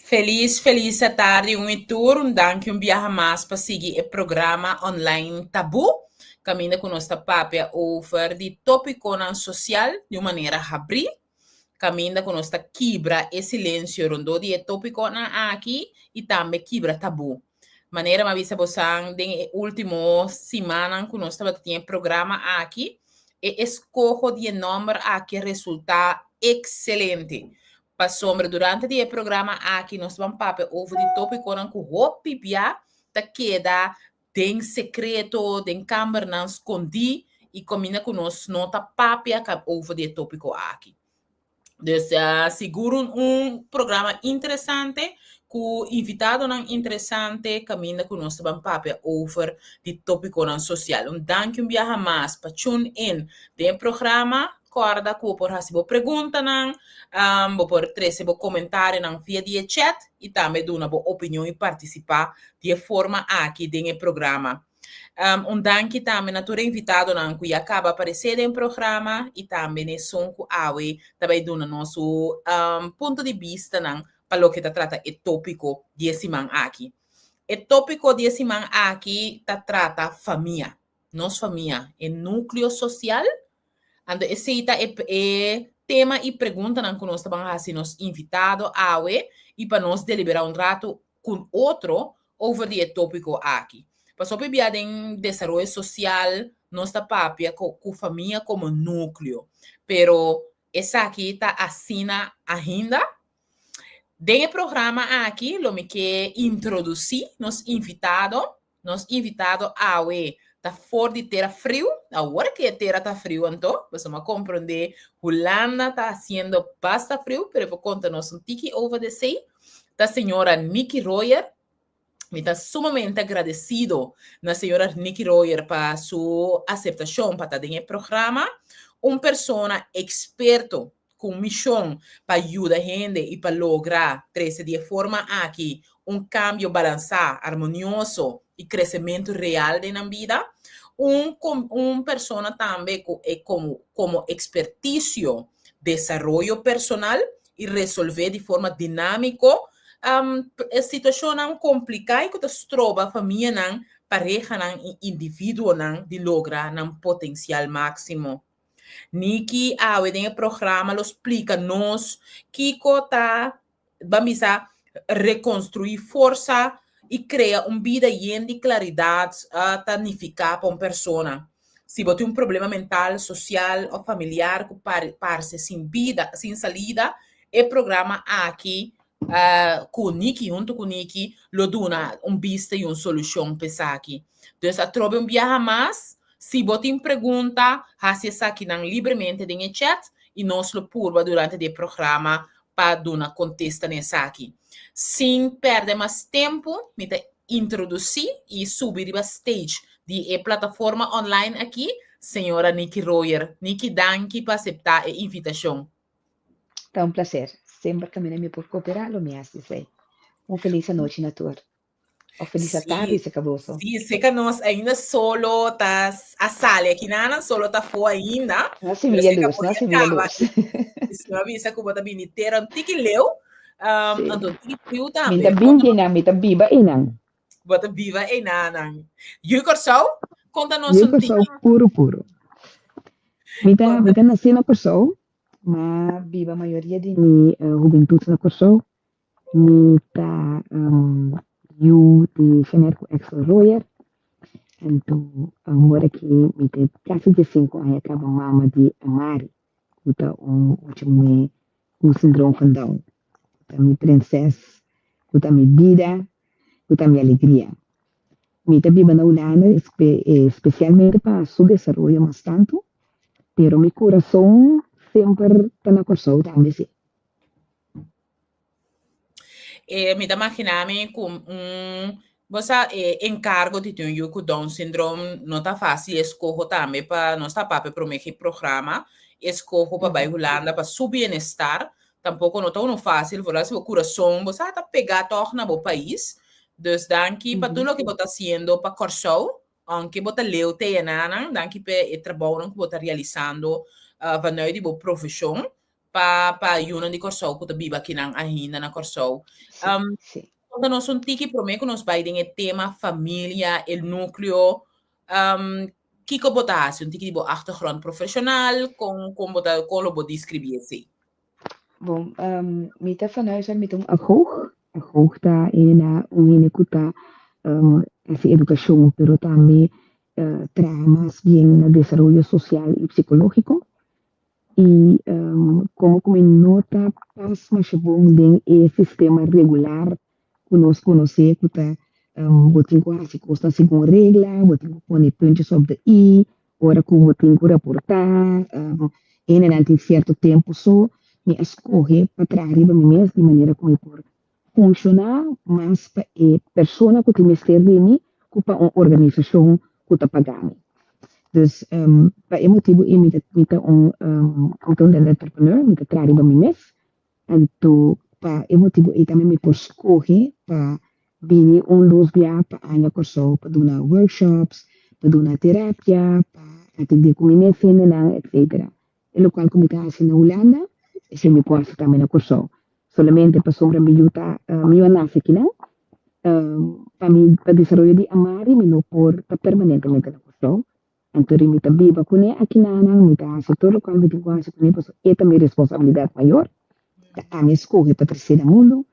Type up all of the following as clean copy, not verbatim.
Felis felis atardi un i tur, un danki un biaha mas pa sigui e programa online Tabú, kaminda ku nos ta papia over di tópikonan sosial di un manera habrí, kaminda ku nos ta kibra e silensio rondó di e tópikonan aki i tambe kibra tabú. Manera mi a bisa bosan den e último simannan ku nos tabata tin e programa aki, e eskoho di e nòmber aki a resultá ekselente. Pasobra durante di e programa aki nos ta ban papia over di tópikonan ku hopi bia ta keda den sekreto, den kambernan skondí i kaminda ku nos no ta papia over di e tópiko aki. Dus sigur un un programa interesante ku invitadonan interesante kaminda ku nos ta ban papia over di tópikonan sosial. Un danki un biaha mas pa tune in den e programa. Kòrda ku bo por hasi bo preguntanan, bo por trese bo komentarionan via di e chat i tambe duna bo opinion i partisipá di e forma aki den e programa. Un danki tambe na tur e invitadonan ku ya kaba aparesé den programa i tambe na esun ku awe ta bai duna nos su punto di bistanan pa loke ta trata e tópiko di e siman aki. E tópiko di e siman aki ta trata famia. Nos famia, e núkleo sosial. Anto esei ta e e tema i preguntanan ku nos ta ban hasi nos invitado awe i pa nos deliberá un ratu ku otro over di e tópiko aki. Pasobra hopi bia den desaroyo sosial nos ta papia ku ku famia komo núkleo, pero esaki ta asina ainda? Den e programa aki lo mi ke introdusí nos invitado. Nos invitado awe ta for di tera friu. Awor ki e tera ta friu anto, boso a komprondé Hulanda ta hasiendo basta friu, pero e por konta nos un tiki over di esei. Ta señora Nikki Royer. Mi ta sumamente agradesido na señora Nikki Royer pa su aseptashon pa ta den e programa. Un persona eksperto ku un mishon pa yuda hende i pa logra trese di e forma aki un kambio balansá, armonioso i kresementu real den nan bida. Un un persona tambe ku e komo komo ekspertisio desaroyo personal i resolvé di forma dinámiko situashonnan kompliká i ku ta stroba famianan, parehanan i individuonan di logra nan potensial máksimo. Niki awe den e programa lo splika nos kiko ta, ban bisa, rekonstruí forsa i krea un bida yen di klaridat ta nifiká pa un persona. Si bo tin un problema mental, sosial òf familiar ku parse sin bida, sin salida, e programa aki ku Niki, huntu ku Niki, lo duna un bista i un solushon pa esaki. Dus atrobe un biaha mas, Si bo tin pregunta, hasi esakinan libremente den e chat i nos lo purba durante di e programa pa duna kontesta na esaki. Sin pèrdè mas tempu, mi ta introdusí i subi riba stage di e plataforma online aki, señora Nikki Royer. Nikki, danki pa aseptá e invitashon. Ta un plaser. Semper kaminda mi por kooperá, lo mi hasi esei. Un felis anochi na tur. Of feliz atardi, Sí, seca boso. sí, seca nos ainda solo ta a sali aki nanan, solo ta afó ainda, No se pero mira seca luz, bo no ya se mira caba. luz. Si mi a bisa cu bo ta bini tera un tiki leu, Sí. anto un tiki friu Mi ta tambe. bin di einan, mi ta biba einan. Bo ta biba einanan. Yu Kòrsou, konta nos Yu un Kòrsou tiki. puro puro. Mi ta, Konta. mi ta nasí na Kòrsou, m'a biba mayoria di mi hubentut na Kòrsou. Mi ta yu di Jeanette ku Axel Royer. Anto awor aki mi ta kasi diesinku aña kaba mama di Amari ku ta un mucha muhé ku sindrom van Down. Ku ta mi prinses, ku ta mi bida, ku ta mi alegria. Mi ta biba na Hulanda spesialmente pa su desaroyo mas tantu, pero mi kurason semper ta na Kòrsou tambe si. Mi ta imaginá mi ku un, bo sa e enkargo di tin un yu ku Down syndroom no ta fásil, e skoho tambe pa nos ta papia promé ki programa, e skoho pa bai Hulanda pa su bienestar tampoko no ta unu fásil, vooral si bo kurason bo sa ta pegá tòg na bo pais. Dus danki pa tur loke bo ta hasiendo pa Kòrsou, aunke bo ta leu te enanan, danki pa e trabounan ku bo ta realisando vanuit di bo profeshon. pa pa yunan di Kòrsou ku ta biba akinan ainda na Kòrsou. Sí, sí. Konta nos un tiki promé ku nos bai den e tema familia, e núkleo. Kiko bo ta hasi? Un tiki di bo achtergrond profeshonal, kon kon bo ta kon lo bo deskribí esei? Bon, mi ta van huis uit mi ta un agoog. Agoog ta ena un hende ku ta hasi edukashon pero tambe traha mas bien na desaroyo sosial i psikológiko. I komo ku mi no ta pas masha bon den e sistema regular ku nos konosé ku ta bo tin ku hasi kosnan segun regla, bo tin ku pone puntjes op de i ora ku bo tin ku raportá, hendenan tin sierto tempu so, mi a skohe pa traha riba mi mes di manera ku mi por funshoná mas pa e persona ku tin mester di mi ku pa un organisashon ku ta paga mi. Dus pa e motibu ei mi ta mi ta un mi ta un entrepreneur, mi ta traha riba mi mes. Anto pa e motibu ei tambe mi por skohe pa bini un dos bia pa aña Kòrsou pa duna workshops, pa duna terapia, pa atendé ku mi mes hendenan, etcetera. E lokual ku mi ta hasi na Hulanda, esei mi por hasi tambe na Kòrsou. Solamente pasobra mi yu ta mi yu a nase akinan, pa mi pa desaroyo di Amari mi no por ta permanentemente na Kòrsou. Anto ri mi ta biba kuné akinanan, mi ta hasi tur lokual mi tin ku hasi kuné pasobra e ta mi responsabilidat mayor. Ta ami a skohe pa tresé na mundu,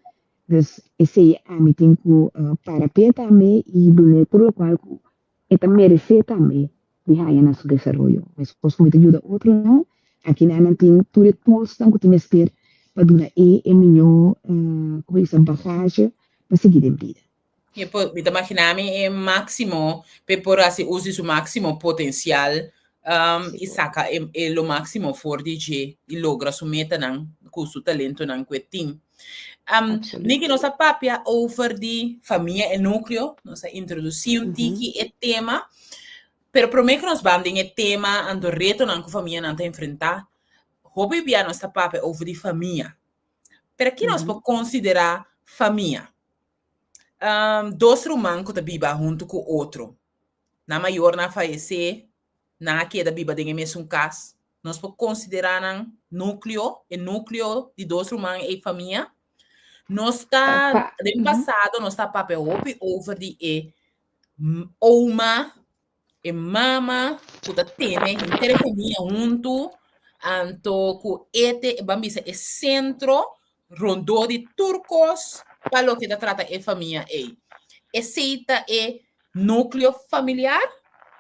dus esei ami tin ku para p'e tambe i dun'é tur lokual ku E ta meresé tambe di haña na su desaroyo. Meskos ku mi ta yuda otronan, akinan nan tin tur e toolsnan ku tin mester pa duna e e mihó, komo bisa, bagahe pa sigui den bida. E por, mi ta maginá mi e máksimo, p'e por hasi uso di su máksimo potensial i saka e e lo máksimo for di dje i logra su metanan ku su talentonan ku e tin. Niki, nos a papia over di famia e núcleo, nos a introducí un tiki e tema, pero promé ku nos ban den e tema anto retonan ku famianan ta enfrentá, hopi bia nos ta papia over di famia. Pero ki nos por konsiderá famia? Dos ruman ku ta biba huntu ku otro, nan mayornan a fayesé, nan a keda biba den e mesun kas. Nos por konsiderá nan núkleo, e núkleo di dos ruman ei famia. Nos ta, den pasado nos ta papia hopi over di e oma, e mama ku ta tene henter e famia huntu, anto ku e te, ban bisa, e sentro rondó di tur kos pa loke ta trata e famia ei. Esei ta e núkleo familiar?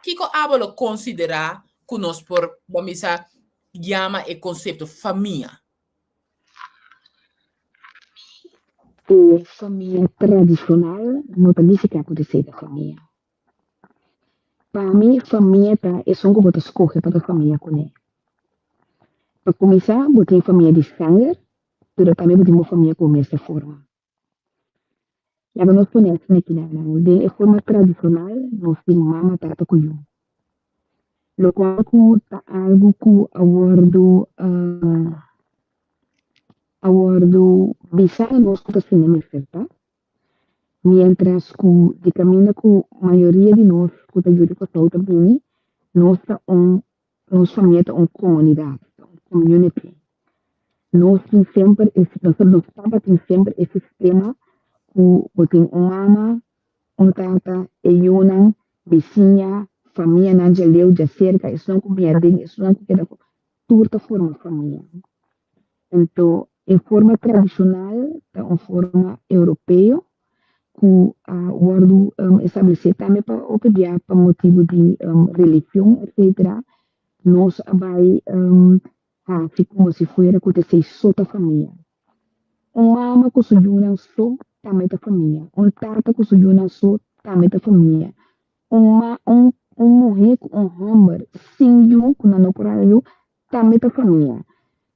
Kiko abo lo konsiderá ku nos por, ban bisa, yama e konsepto famia? E famia tradishonal no ta nifiká ku esei ta famia. Pa mi, famia ta esun ku bo ta skohe pa ta famia kuné. Pa kuminsá, bo tin famia di sanger, pero tambe bo tin bo famia ku bo mester forma. Laga nos pone asina kinanan, den e forma tradishonal nos tin mama, tata ku yu. Lokual ku ta algu ku a wòrdu a wòrdu bisa na nos ku ta asina mester ta, miéntras ku di kaminda ku mayoria di nos ku ta yu di Kòrsou ta bini, nos ta un Nos famia ta un komunidat, ta un community. Nos tin semper e nos nos tabatin semper e sistema ku bo tin un mama, un tata, e yunan, bisiña, famianan djaleu, djaserka, esunnan ku bini aden, esunnan ku keda afó, tur ta forma famia. Anto e forma tradishonal ta un forma europeo ku a wòrdu establesé tambe pa hopi bia pa motibu di religion etcetera, nos a bai hasi komo si fuera ku ta esei so ta famia. Un mama ku su yunan so tambe ta famia, un tata ku su yunan so tambe ta famia, un ma un un muhé ku un hòmber sin yu ku nan no por haña yu tambe ta famia.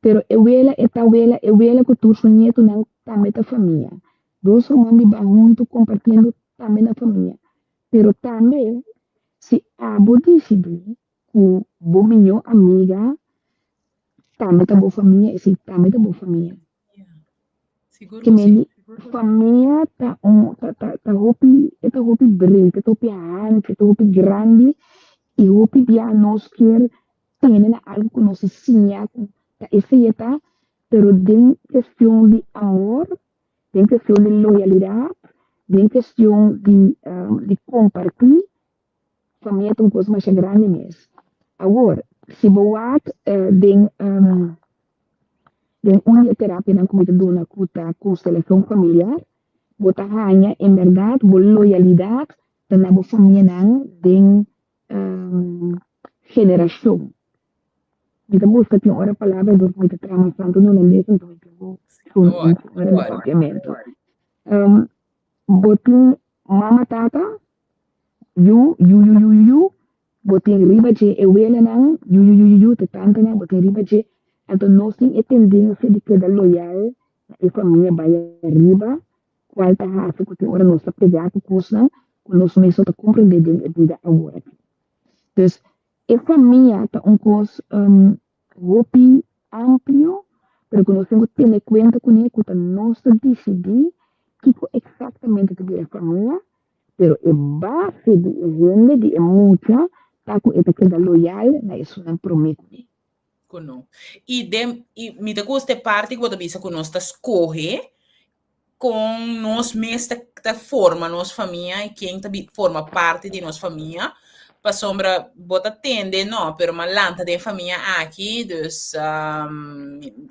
Pero e wela, e tawela, e wela ku tur su nietunan tambe ta famia. Dos ruman biba huntu kompartiendo tambe na famia. Pero tambe si abo disidí ku bo mihó amiga tambe ta bo famia, esei tambe ta bo famia. Sigur Ke ku si. men famia ta un ta ta ta hopi e ta hopi breed, e ta hopi hanchu, e ta hopi grandi i hopi bia nos kier tene na algu ku nos a siña ku ta esei e ta. Pero den kestion di amor, den kestion di loyalidat, den kestion di di kompartí, famia ta un kos masha grandi mes. Awor, si bo wak den den un di e terapianan ku mi ta duna ku ta konstelashon familiar, bo ta haña en bèrdat bo loyalidat ta na bo famianan den generashon. Mi ta buska tin ora palabra dor ku mi ta traha mas tantu na hulandes anto mi tin ku un ora na papiamentu. Bo tin mama tata, yu, yu yu yu yu yu, bo tin riba dje e welanan, yu yu yu yu yu, te tantanan bo tin riba dje. Anto nos tin e tendensia di keda loyal na e famia bai ariba, kual ta hasi ku tin ora nos ta pega ku kosnan ku nos mes no ta komprendé den e bida awor aki. Dus e famia ta un kos hopi amplio, pero ku nos tin ku tene kuenta kuné ku ta nos ta disidí kiko eksaktamente ta bira famia, pero e base di e hende, di e mucha, ta ku e ta keda loyal na esunnan promé kuné. Ku no. I den i mi ta gusta e parti ku bo ta bisa ku nos ta skohe kon nos mes ta ta forma nos famia i ken ta forma parti di nos famia. Pasobra bo ta tende no, pero mi a lanta den e famia aki, dus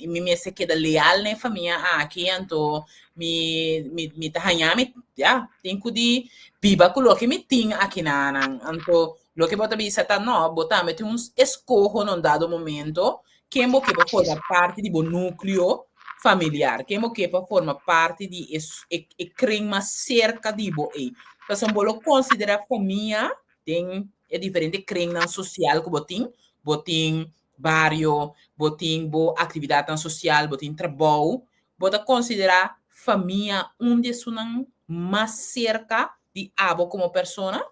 mi mester keda leal na e famia aki, anto mi mi mi ta haña mi ya tin ku di biba ku loke mi tin aki nan. Anto loke bo ta bisa ta no, bo tambe tin un eskoho na un dado momento ken bo ke pa forma parti di bo núkleo familiar, ken bo ke pa forma parti di e e e kring mas serka di bo ei. Pasobra bo lo konsiderá famia den e diferente kringnan sosial ku bo tin, bo tin bario, bo tin bo aktividatnan sosial, bo tin trabou, bo ta konsiderá famia un di esunnan mas serka di abo komo persona?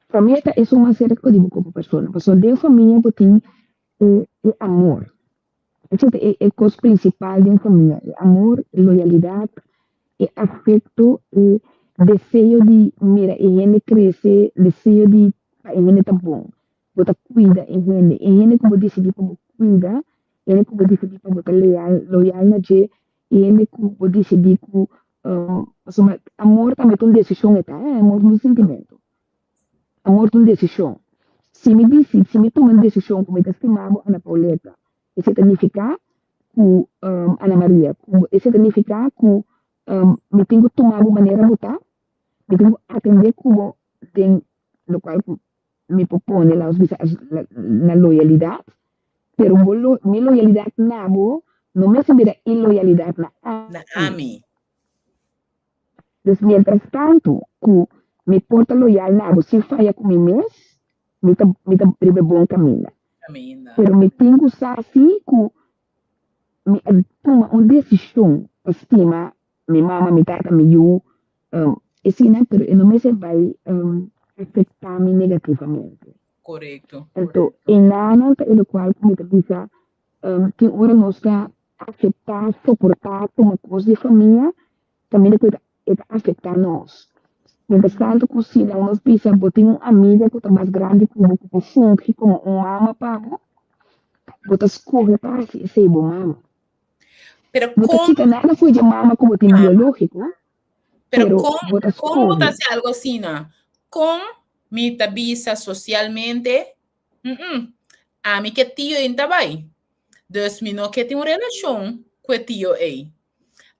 Famia ta esun mas serka di bo komo persona, pasobra den famia bo tin e e amor. Esei ta e e kos prinsipal den famia, e amor, e loyalidat, e afekto, e deseo di mira e hende krese, deseo di pa e hende ta bon. Bo ta kuida e hende, e hende ku bo disidí pa bo kuida, e hende ku bo disidí pa bo ta leal, loyal na dje, e hende ku bo disidí ku Pasobra amor tambe ta un desishon e ta, eh, amor no ta un sentimentu. Amor ta un desishon. Si mi disi, si mi tuma un desishon ku mi ta stima bo Ana Pauleta, esei ta nifiká ku Ana Maria, ku esei ta nifiká ku mi tin ku tuma bo manera bo ta, mi tin ku atendé ku bo den lokual ku mi por pone laos bisa na loyalidat, pero bo lo mi loyalidat na bo no mester bira iloyalidat na Na ami. Dus mientras tantu ku mi por ta loyal na bo sin faya ku mi mes, mi ta mi ta riba e bon kaminda. Kaminda. Pero mi tin ku sa si ku mi a tuma un desishon pa stima mi mama, mi tata, mi yu, esina, pero e no mester bai afecta mi negativamente. Correcto. Anto, e nanan ta e locual cu mi ta bisa, tin ora nos ta acepta, soporta, tuma cos di famia, caminda cu e ta afecta nos. Mientras tanto cu si nan nos bisa bo tin un amiga cu ta mas grandi cu bo cu por fungi como un mama pa bo, bo ta scoge pa haci esey bo mama. Pero No ta kon, kita nada for dje mama ku bo tin biológiko, pero pero kon, bo ta kon bo ta skohe. hasi algo asina? Kon mi ta bisa sosialmente, mm ami ke tio ei ta bai. Dus mi no ke tin un relashon ku e tio ei.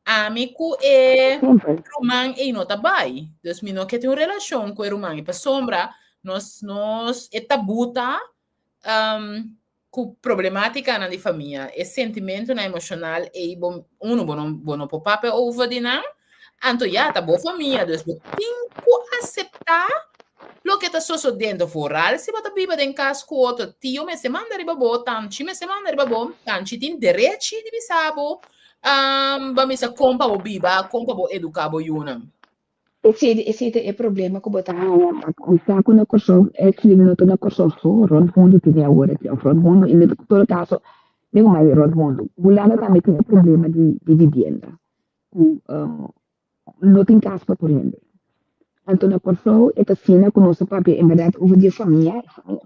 Ami ku e Simpel. ruman ei no ta bai. Dus mi no ke tin un relashon ku e ruman ei. Pasobra nos, nos, e tabú ta ku problemátikanan di famia, e sentimentunan emoshonal ei bo unu bo no bo no por papia over di nan, anto ya ta bo famia, dus bo tin ku aseptá loke ta sosodendo, vooral si bo ta biba den kas ku otro, tio mester manda riba bo, tanchi mester manda riba bo, tanchi tin derechi di bisa bo, bo a misa kon pa bo biba, kon pa bo eduká bo yunan. Esei esei ta e problema ku bo ta haña pa kuminsá ku na Kòrsou, actually no ta na Kòrsou so, rònt mundu tin e awor aki, òf rònt mundu, en todo kaso digo mas rònt mundu. Hulanda tambe tin e problema di di vivienda ku no tin kas pa tur hende. Anto na Kòrsou e ta asina ku nos ta papia en bèrdat over di e famia, e famia,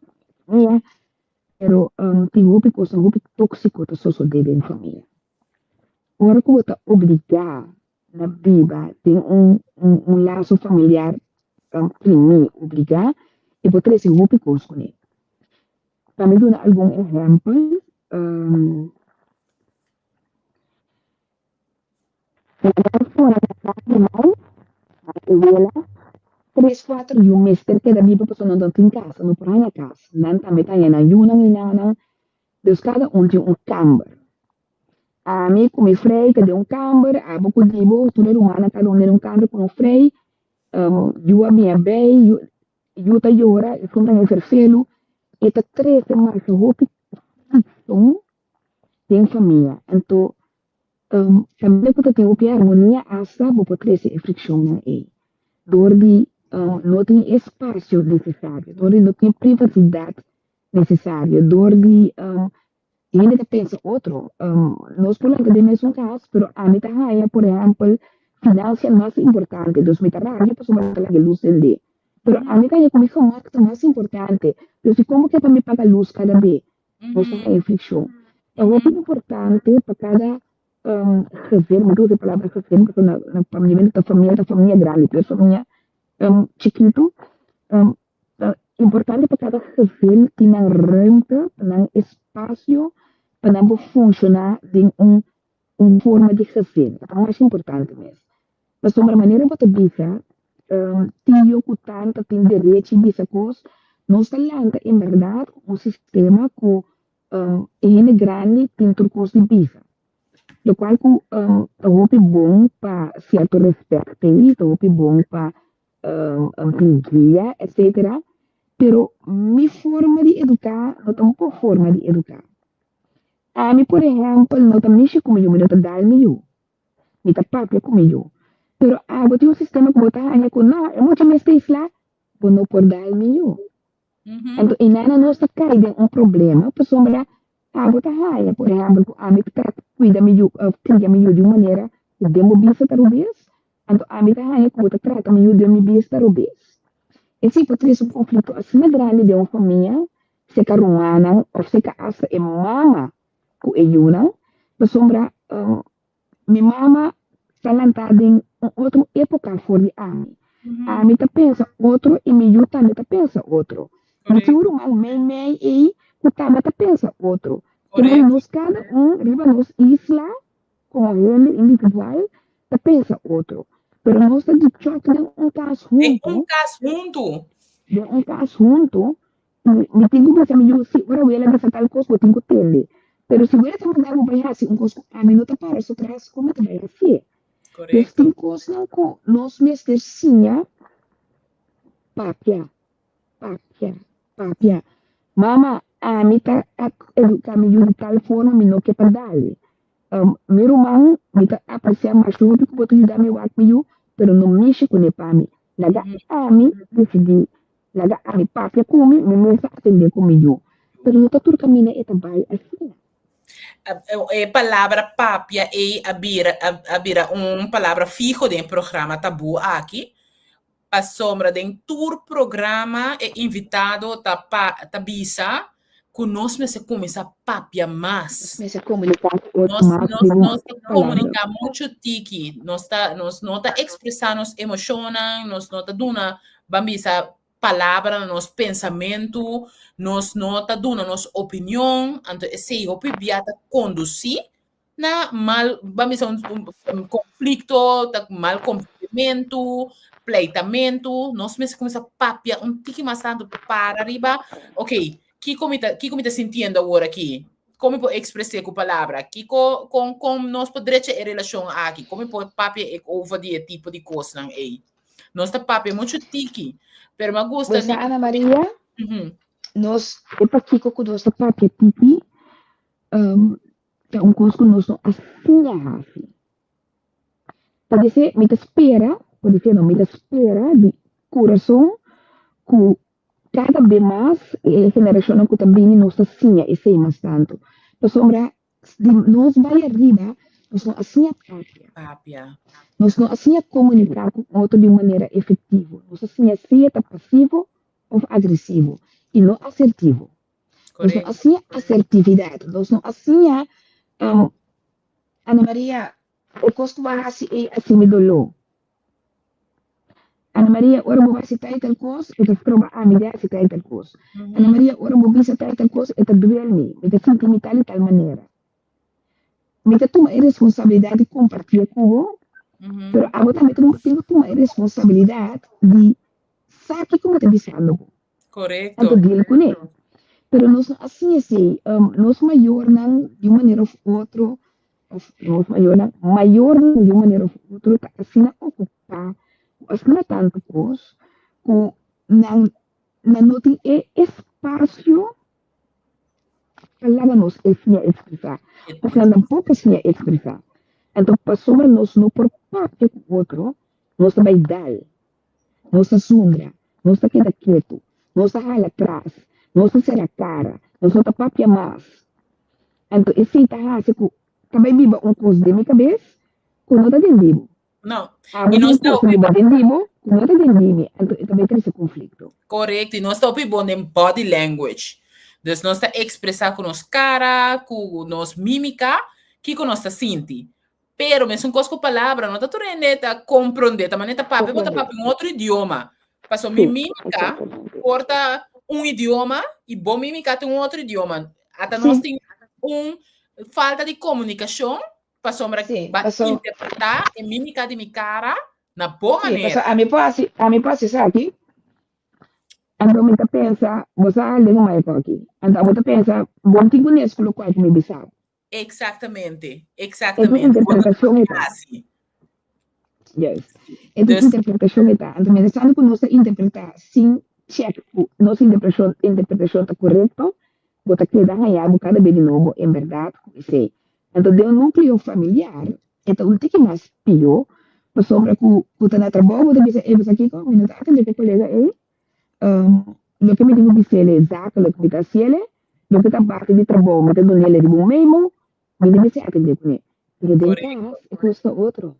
famia, famia. Pero tin hopi kosnan hopi tóksiko ta sosodé den famia. Ora ku bo ta obligá na biba den un laso familiar primí, obligá, e por trese hopi kos kuné. Pa mi duna algun ehèmpel, Tres kuater yu mester keda biba pasobra nan no tin kas, nan no por haña kas. Nan tambe ta haña nan yunan i nannan. Dus kada un tin un kamber. Ami ku mi frei ta den un kamber, abo ku dibo, tur e rumannan kada un den un kamber ku un frei. Yu a bini a bei, yu ta yora, esun ta haña ferfelu. E ta trese masha hopi frikshon den famia. Anto Kaminda ku ta tin hopi armonia asta bo por trese e frikshonnan ei dor di no tin e espasio nesesario, dor di no tin e privasidat nesesario, dor di hende ta pensa otro. Nos por lanta den mesun kas pero ami ta haña por ehèmpel finansia mas importante, dus mi ta rabia pasobra mi ta laga e lus sende. Pero ami ta haña ku mi gemak ta mas importante, dus dikon bo ke pa mi paga lus kada be? Nos ta haña frikshon. Ta hopi importante pa kada gezin, mi ta usa e palabra gezin pasobra na papiamentu ta famia, ta famia grandi, pero famia chikitu. Ta importante pa kada gezin tin nan ruimte, nan espasio pa nan por funshoná den un un forma di gezin. Ta mas importante mes. Pasobra manera bo ta bisa, tio ku tanta tin derechi bisa kos, nos ta lanta en bèrdat ku un sistema ku e hende grandi tin tur kos di bisa. Lokual ku ta hopi bon pa sierto rèspèt ei, ta hopi bon pa tin guia etsetera, pero mi forma di eduká no ta un bo forma di eduká. Ami por ehèmpel no ta mishi ku mi yu, mi no ta dal mi yu. Mi ta papia ku mi yu. Pero abo tin un sistema ku bo ta haña ku no, e mucha mester isla, bo no por dal mi yu. Anto einana nos ta kai den un problema pasobra abo ta haña, por ehèmpel, ku ami ta kuida mi yu òf kria mi yu di un manera ku den bo bista ta robes, anto ami ta haña ku bo ta trata mi yu den mi bista robes. Esei por trese un konflikto asina grandi den un famia, seka rumannan òf seka asta e mama ku e yunan, pasobra mi mama ta lantá den un otro époka for di ami. Ami ta pensa otro i mi yu tambe ta pensa otro. Mi tin un ruman meimei ei ku tambe ta pensa otro. Pero nos kada un riba nos isla komo hende individual ta pensa otro. Pero nos ta di chòk den un kas huntu. Den un kas huntu. Den un kas huntu. Mi tin ku bisa mi yu, si ora wela bisa tal kos, bo tin ku tende. Pero si wela ta manda bo bai hasi un kos ku ami no ta para su tras, kon mi ta bai hasié? Dus tin kosnan ku nos mester siña papia, papia, papia. Mama, ami ta eduká mi yu di tal forma, mi no ke pa dale. Mi ruman, mi ta apresiá masha hopi ku bo ta yuda mi wak mi yu, pero no mishi kuné pa mi. Laga ami disidí. Laga ami papia ku mi, mi mes ta atendé ku mi yu. Pero no ta tur kaminda e ta bai asina. E palabra papia ei a bira a bira un palabra fiho den e programa Tabú aki, pasobra den tur programa e invitado ta pa ta bisa ku nos mester kuminsá papia mas. Nos mester komuniká ku otro Nos mas nos den nos ta palabra. komuniká muchu tiki, nos ta nos no ta ekspresá nos emoshonnan, nos no ta duna ban bisa palabra na nos pensamentu, nos no ta duna nos opinion, anto esei hopi bia ta kondusí na mal, ban bisa un un konflikto, ta mal komprendementu, pleitamentu, nos mester kuminsá papia un tiki mas tantu para riba, okey, kiko mi ta kiko mi ta sintiendo awor aki? Kon mi por ekspres'é ku palabra? Kiko kon kon nos por drecha e relashon aki? Kon mi por papia e over di e tipo di kosnan ei? Nos ta papia muchu tiki, pero mi a gusta Bo sa Ana Maria, nos e pakiko ku nos ta papia tiki ta un kos ku nos no a siña hasi. Podisé mi ta spera, podisé no, mi ta spera di kurason ku kada be mas e generashonnan ku ta bini nos ta siña esei mas tantu. Pasobra di nos bai ariba nos no a siña papia. Papia. Nos no a siña komuniká ku otro di un manera efektivo. Nos a siña sea ta pasivo òf agresivo i no asertivo. Nos no a siña asertividat, nos no a siña, Ana Maria, e kos ku bo a hasi ei a hasi mi doló. Ana Maria, ora bo hasi tal i tal kos, e ta stroba ami di hasi tal i tal kos. Ana Maria, ora bo bisa tal i tal kos, e ta duel mi, mi ta sinti mi tal i tal manera. Mi ta tuma e responsabilidat di kompartié ku bo, pero abo tambe tin ku tuma e responsabilidat di sa kiko mi ta bisando bo. Anto deal kuné. Pero nos no a siña esei. Nos mayornan di un manera òf otro, òf nos mayornan, mayornan di un manera òf otro ta asina okupá ku asina tantu kos ku nan nan no tin e espasio pa laga nos e siña ekspresá, òf nan tampoko a siña ekspresá. Anto pasobra nos no por papia ku otro, nos ta bai dal, nos ta zundra, nos ta keda ketu, nos ta hala tras, nos ta sera kara, nos no ta papia mas. Anto esei ta hasi ku ta bai biba un kos den mi kabes ku no ta den di bo. No. Abo Y tin nos un kos ta ta biba den di bo ku no ta den di mi, anto e ta bai trese konflikto. Korekto, i nos ta hopi bon den body language. Dus nos ta ekspresá ku nos kara, ku nos mímika, kiko nos ta sinti. Pero mesun kos ku palabra, no ta tur hende ta komprondé, ta manera ta papia, bo ta Komprondé. papia un otro idioma. Pasobra mi Sí, mímika eksaktamente. por ta un idioma i bo mímika ta un otro idioma. Ata nos Sí. tin un falta di komunikashon Pasobra Sí, ba paso, interpretá e mímika di mi kara na bo sí, paso manera. ami por hasi, ami por hasi esaki. Anto mi ta pensa, bo sa den un maiko aki. Anto abo ta pensa, bo no tin kunes ku lokual ku mi bisa bo. Eksaktamente, E tin eksaktamente. Bo no ta interpretashon e ta. hasi. Juist. E tin Dus, interpretashon e ta. Anto mientras ku nos ta interpretá sin chèk ku nos interpreshon, interpretashon ta korekto, bo ta keda haña bo kada be di nobo en bèrdat ku esei. Anto den un núkleo familiar e ta un tiki mas pió, pasobra ku ku ta na trabou bo ta bisa, ey bo sa kiko, mi no ta atendé ku e kolega ey, loke mi tin ku bis'el e zakelijk mi ta hasiel e, loke ta parti di trabou mi ta dun'el riba un memo, mi no mester atendé kuné. Pero den kas e kos ta otro.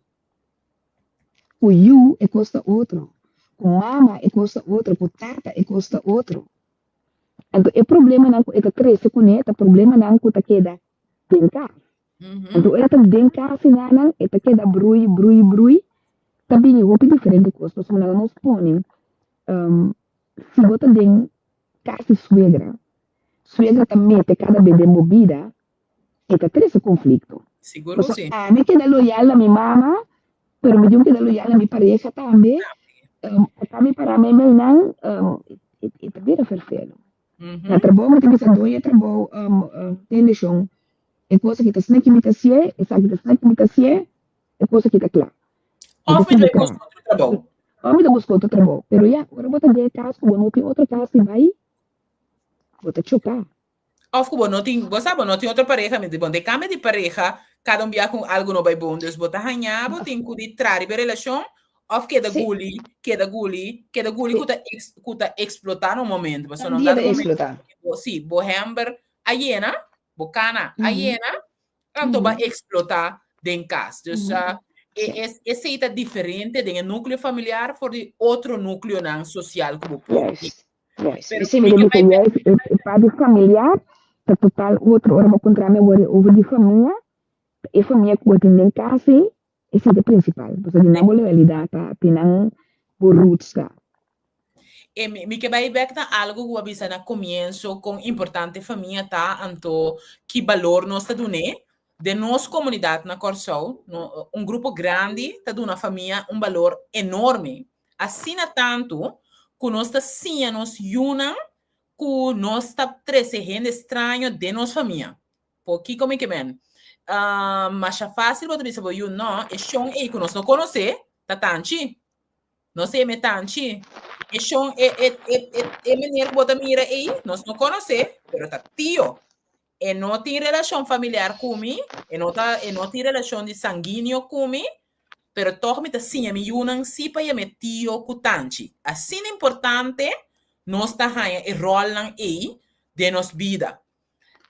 Ku yu e kos ta otro, ku mama e kos ta otro, ku tata e kos ta otro. Anto e problemanan ku e ta trese kuné ta problemanan ku ta keda den kas. Anto ora ta den kas hinanan e ta keda brui, brui, brui, ta bini hopi diferente kos pasobra nan nos pone si bo ta den kas di suegra, suegra ta mete kada be den bo bida, e ta trese konflikto. Sigur ku Pasobra si. ami keda loyal na mi mama, pero mi tin ku keda loyal na mi pareha tambe. Ata mi para meimei nan, e ta bira ferfelu. Na trabou mi ta bisa doño e trabou, tende shon, e kos aki ta asina ki mi ta hasié, esaki ta asina ki mi ta hasié, e kos aki ta kla. Mi ta Òf mi ta sigui bai buska traha. otro trabou. Òf mi ta buska otro trabou. Pero ya, ora bo ta den e kas ku bo no tin otro kas di bai, bo ta choká. Of ku bo no tin, bo sa bo no tin otro pareha, mi di bon, den kambio di pareha, kada un bia ku algu no bai bon, dus bo ta haña bo tin ku di traha riba e relashon òf keda guli, keda guli, keda guli ku ta ku ta eksplotá na un momento, pasobra Un na un dia dado ta momento eksplotá. bo si bo hèmber a yena, bo kana a yena, anto bo a eksplotá den kas. Dus e esei ta diferente den e núkleo familiar for di otro núkleonan sosial ku bo por tin. Juist. Pero sí, mi ta bisa juist e, e parti familiar ta total otro. Ora bo kontra mi awor over di famia, e famia ku bo tin den kas ei, esei ta principal. Pasobra di nan bo loyalidad ta, di nan bo roots ta. E mi, mi ke bai bek na algo ku bo a bisa na komienso, kon importante famia ta, anto ki balor nos ta dun'é. Den nos komunidat na Kòrsou, no, un grupo grandi ta duna famia un balor enorme. Asina tantu ku nos ta siña nos yunan ku nos ta trese hende straño den nos famia. Por kiko mi ke men? Masha fásil bo ta bisa bo yu, no, e shon ei ku nos no konosé ta tanchi. Nos ta yama e tanchi. E shon, e, e, e, e, e meneer ku bo ta mira ei, nos no konosé, pero ta tio. E no tin relashon familiar ku mi, e no ta, e no tin relashon di sanguíneo ku mi, pero tòg mi ta siña mi yunan sí pa yam'é tio ku tanchi. Asina importante nos ta haña e ròlnan ei den nos bida.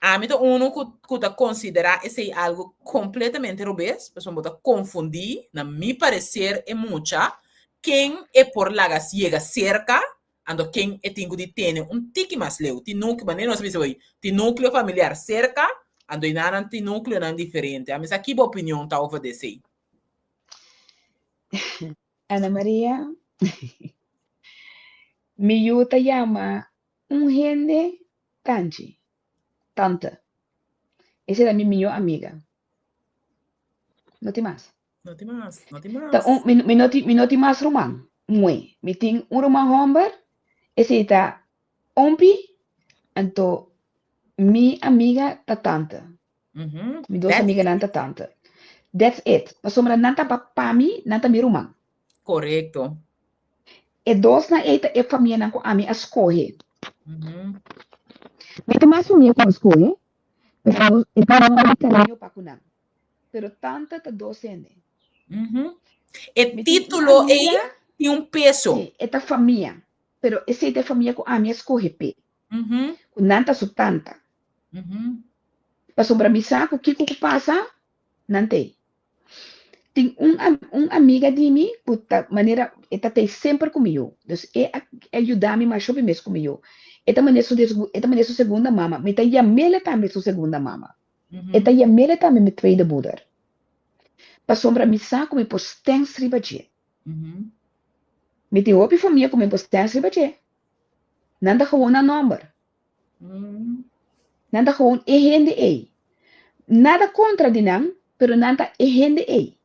Ami ta unu ku ku ta konsiderá esei algu kompletamente robes, pasobra bo ta konfundí, na mi pareser, e mucha ken e por laga yega serka. Anto ken e tin ku di tene un tiki mas leu. Tin núkleo, manera nos a bisa hoy, tin núkleo familiar serka, anto i nan tin núkleonan diferente. Ami sa ki bo opinion ta over di esei? Ana Maria, Mi yu ta yama un hende tanchi, tante. Esei ta mi mihó amiga. No tin mas. No tin mas, no tin mas. Ta un, mi, mi no tin, mi no tin mas ruman muhé. Mi tin un ruman hòmber, esei ta Ompi, anto mi amiga ta tante. Mi dos That's amiganan ta tante. That's it. Pasobra nan ta pa mi, nan ta mi ruman. Korekto. E dosnan ei ta e famianan ku ami a skohe. Mi ta mas famia ku a skohe, pero e ta hopi kariño pa ku nan. Pero tanta ta dos hende. E Mi tin un título ei amiga, tin un peso. sí, e ta famia, pero esei ta e famia ku ami a skohe p'e, ku nan ta su tanta. Pasobra mi sa ku kiko ku pasa, nan t'ei. Tin un un amiga di mi ku ta manera e ta t'ei semper ku mi yu. Dus e a e a yuda mi masha hopi mes ku mi yu. E ta manera su e ta manera su segunda mama. Mi ta yam'el tambe su segunda mama. E ta yam'el tambe mi tweede moeder. Pasobra mi sa ku mi por stens riba dje. Mi tin hopi famia ku mi por stens riba dje. Nan ta gewoon nan nòmber. Nan ta gewoon e hende ei. Nada kontra di nan, pero nan ta e hende ei.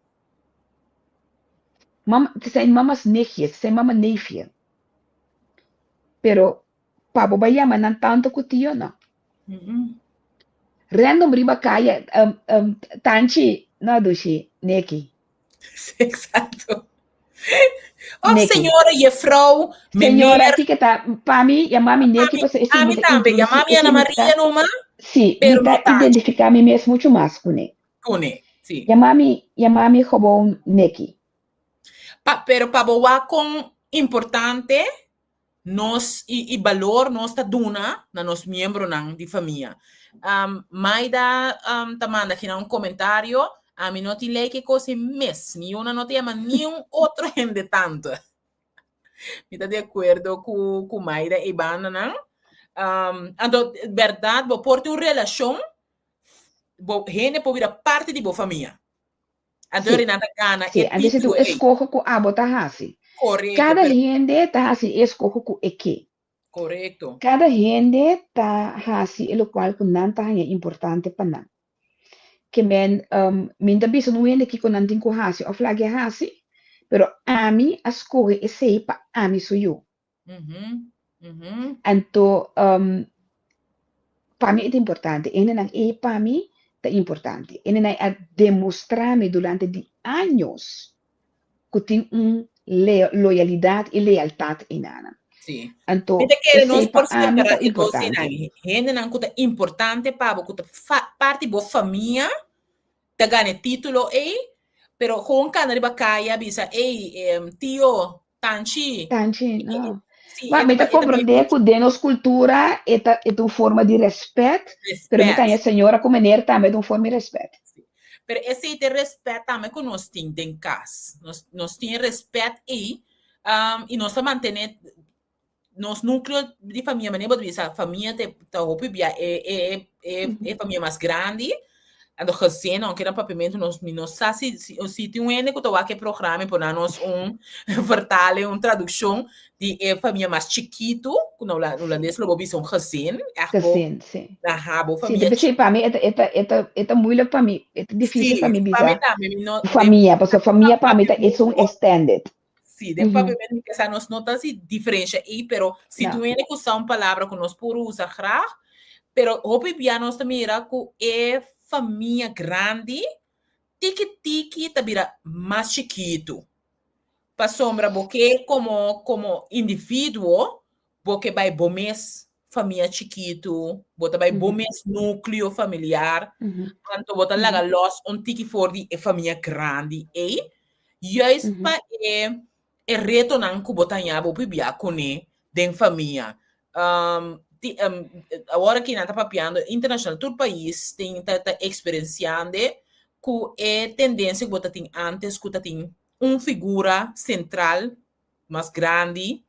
Mama, het zijn mama's nichtjes, het zijn mama neefje. Pero pa bo bai yama nan tante ku tio, no. Random riba kaya, tanchi, no dushi, neki. Exacto. Of Neki. señora, juffrouw, Señora, meneer. kiko ta, pa mi, yama mi Neki, pasobra esei A mi mi ta tambe, introduci, yama mi esei Ana mi Maria ta, numa, sí, mi pero ta no tanchi. identifica mi mes mucho mas kuné. Kuné, sí. Yama mi, yama mi gewoon Neki. Pa, pero pa bo wak kon importante nos i, i balor nos ta duna na nos miembronan di famia. Maida ta manda kinan un komentario, ami no tin lei ke kos ei mes, mi una no ta yama niun otro hende tante. Mi ta di akuerdo ku ku Maida ei bandanan. Anto bèrdat bo por tin un relashon, bo hende por bira parti di bo famia. Anto Sí, nan ta gana sí, e anto esei ta título un ei. eskoho ku abo ta hasi. Korekto, Kada pero hende ta hasi e eskoho ku e ke. korekto. Kada hende ta hasi e lokual ku nan ta haña importante pa nan. Ke men, mi no ta bisa un hende kiko nan tin ku hasi òf lag'e hasi, pero ami a skohe esei pa ami su yu. Anto, pa mi e ta importante. E hendenan ei pa mi ta importante. E hendenan ei a demostrá mi durante di años ku tin un loyalidat i lealtat einan. Sí. Anto, Mi ta kere nos esei pa por ami separá ta e dos importante. einan. Hendenan ku ta importante pa bo, ku ta parti bo famia, ta gana e título ei, pero gewoon kana riba kaya bisa, ey, tio, tanchi. Tanchi, no. Sí, Ma e mi ta ta comprende ku den nos kultura e ta e ta un forma di respet, pero mi ta haña señora ku meneer tambe ta un forma di respet. Sí. Pero esei ta e respet tambe ku nos tin den kas. Nos nos tin e respet ei, i nos ta mantene nos núcleo di famia, manera bo ta bisa, famia te ta hopi bia e e e e famia mas grandi, anto gezin, aunke na papiamentu nos mi no sa si si si tin un hende ku ta wak e programa i por na nos un vertaling, un tradukshon di e famia mas chikitu, ku na hulandes lo bo bisa un gezin, ègt bo, Gezin, sí. aha, bo Sí, famia p'esei pa mi e ta e ta e ta e ta moeilijk pa mi, e ta difísil Sí, pa mi pa mi bisa tambe, mi no, den famia, pasobra famia pa mi ta esun extended. Sí, den papiamento mi pensa nos no ta hasi diferencia ei, pero si No. tu hende ku usa un palabra ku nos por usa graag, pero hopi bia nos ta mira ku e famia grandi tiki tiki ta bira mas chikitu. Pasobra bo ke komo komo individuo bo ke bai bo mes famia chikitu, bo ta bai bo mes núcleo familiar, anto bo ta laga lòs un tiki for di e famia grandi ei, juist pa e e retonan ku bo ta haña bo pibia kuné den famia. Ti awor aki nan ta papiando internashonal, tur pais tin ta ta eksperensiando ku e tendensia ku bo ta tin ántes ku ta tin un figura sentral mas grandi.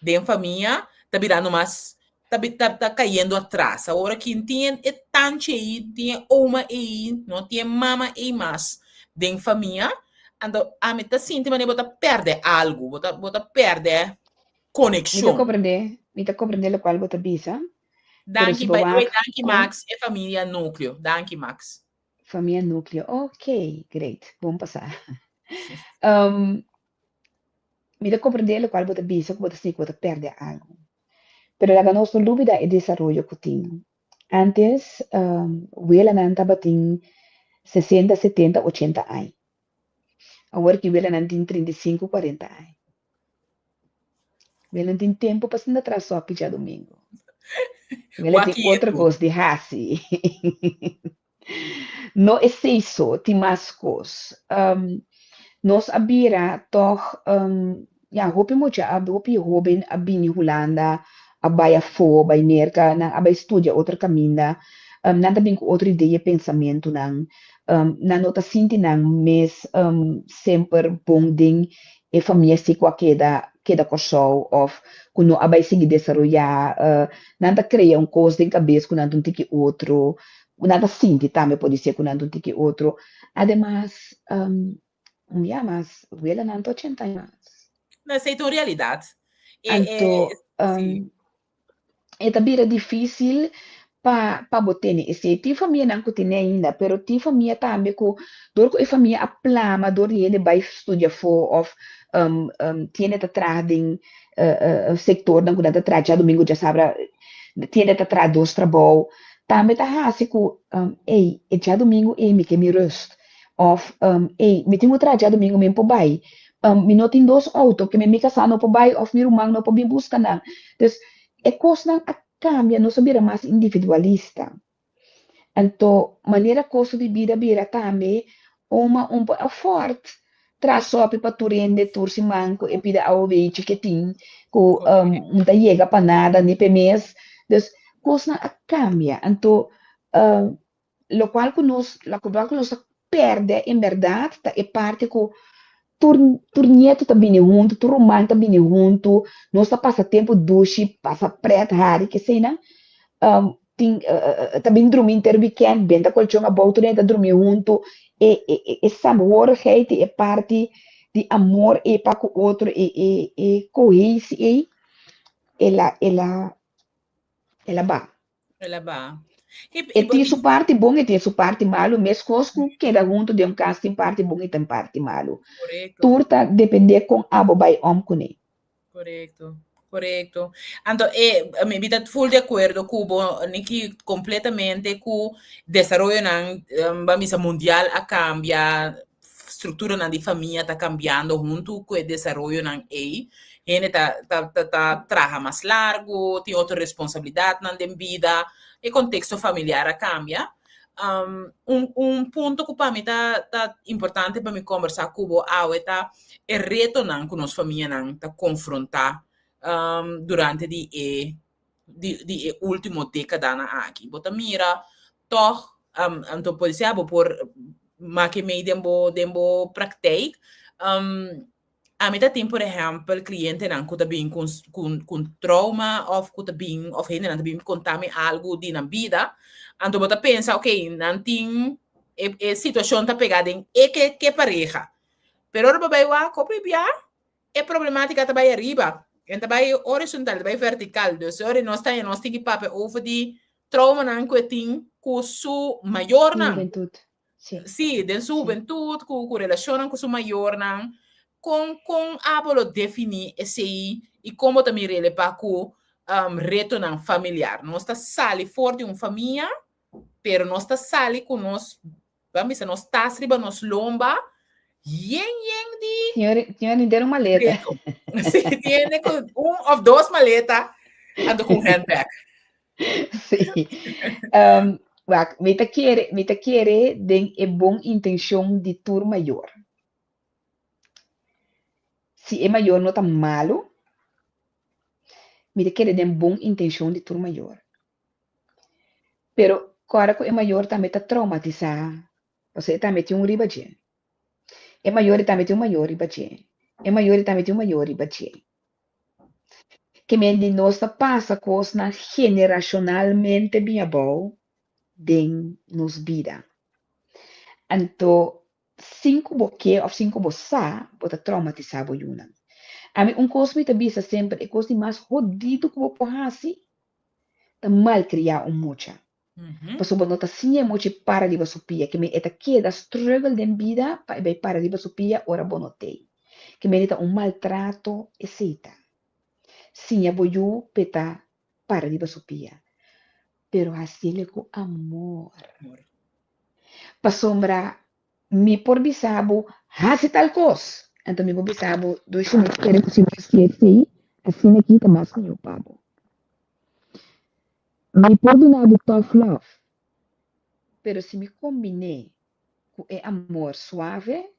Den famia ta birando mas ta ta ta cayendo atras. Awor aki tin e tantje ei, tin e oma ei, no tin e mama ei mas den famia. Anto ami ta sinti manera bo ta perde algo, bo ta perde Mi ta conexion. Comprende, mi ta comprende locual bo ta bisa, pero Danki, si bo by the way, wak danki con Max, e famia nucleo. Danki, Max. Famia nucleo, ok, great, bon pasa. Mi ta comprende locual bo ta bisa, cu bo ta sinti cu bo ta perde algo. Pero laga nos no lubida e desaroyo cu tin. Antes, welanan tabatin 60, 70, 80 aña. Awor cu welanan tin 35, 40 aña. Wela tin tempo pa sinta tras sopi diadomingo. Wela tin otro Wak cos di hasi. No esey so, tin mas cos. Nos a bira toch, ja, hopi mucha, hopi hoben a bini Hulanda, a bay afo, bay Merca, nan a bay studia otro caminda. Nan ta bin cu otro idea, pensamentonan. Nan no ta sinti nan mes semper bon den e famia si cu a keda Corsou of cu no a bay sigui desaroya. Nan ta crea un cos den cabes cu nan ta un tiki otro. Nan ta sinti tambe por ser cu nan ta un tiki otro. Ademas, ja, mas welanan ta 80 aña. No, esey ta un realidad. Anto, e ta bira dificil pa bo tene esey. Tin famianan cu tin ainda, pero tin famia tambe cu door cu e famia a plama, door di hende bay studia afo of tin ta traha den sectornan cu nan ta traha diadomingo, diasabra, tin ta traha dos trabou. Tambe ta hasi cu, ey, e diadomingo ey mi ke mi rust. Of, ey, mi tin cu traha diadomingo, mi por bay. Mi no tin dos auto, cu mi casa no por bay of mi ruman no por bin busca nan. Dus, e cosnan a cambia, nos a bira mas individualista. Anto, manera costo di bida bira tambe, oma un por afford traha sopi pa tur hende tur siman cu e pida AOW chikitin, cu no ta yega pa nada ni pe mes. Dus, cosnan a cambia. Anto, locual cu nos a perde en berdad ta e parti cu tur nieto ta bini hunto, tur ruman ta bini hunto, nos ta pasa tempo dushi, pasa pret, hari, que sei nan. Tin, ta bin drumi henter weekend, benta colchon abou, tur ta drumi hunto. E saamhorigheid, e parti di amor e pa cu otro, e cohesie e, el a ba. El a ba. E tin su parti bon e tin su parti malo, mescos cu keda hunto den un cas tin parti bon y tin parti malo. Tur ta depende con abo bay om cune. Corecto. Anto, mi ta full di acuerdo cu bo, Niki, completamente cu desaroyonan, ban bisa, mundial a cambia, structuranan di famia ta cambiando hunto cu e desaroyonan ey. Hende ta traha mas largo, tin otro responsabilidadnan den bida, e contexto familiar a cambia. Un punto cu pa mi ta importante pa mi conversa cu bo awe ta e retonan cu nos famianan ta confronta durante di e ultimo decadanan aki. Bo ta mira toch, anto por ser bo por make mee den bo praktijk. Ami ta tin, por ehempel, clientenan cu ta bin cu trauma of cu ta bin of hendenan ta bin conta mi algo di nan bida. Anto bo ta pensa, ok, nan tin e situacion ta pega den e ke pareha. Pero ora bo bay wak hopi bia, e problematica ta bay ariba. E ta bay horizontal, ta bay vertical. Dus ora nos tin cu papia over di traumanan cu e tin cu su mayornan. Hubentud. Si. Si, den su hubentud, cu relacionnan cu su mayornan. Con abo lo defini esey y con bo ta mir'e pa cu retonan familiar? Nos ta sali for di un famia, pero nos ta sali cu nos, ban bisa, nos tas riba nos lomba, yen yen di Señor, henter un maleta. Reto. Si, tin cu un of dos maleta, anto cu un handbag. Si. Wak, mi ta kere den e bon intencion di tur mayor. Si e mayor no ta malo, mi ta kere den bon intencion di tur mayor. Pero ora cu e mayor tambe ta traumatisa, pasobra e tambe tin un riba dje. E mayor tambe tin un mayor riba dje. E mayor tambe tin un mayor riba dje. Ke men di nos ta pasa kosnan generashonalmente bin abou den nos bida. Anto sin ku bo ke òf sin ku bo sa, bo ta traumatisá bo yunan. Ami un kos mi ta bisa semper, e kos di mas hodidu ku bo por hasi ta malkriá un mucha. Pasobra bo no ta siña e mucha para riba su pia, ke men e ta keda struggle den bida pa e bai para riba su pia ora bo no t'ei. Ke men e ta un maltrato esei ta. Siña bo yu p'e ta para riba su pia, pero hasiel ku amor. Pasobra mi por bisa bo hasi tal kos, anto mi por bisa bo dushi mi kere ku si bo hasi esei, asina aki ta mas mihó pa bo. Mi por duna bo tough love, pero si mi kombiné ku e amor suave,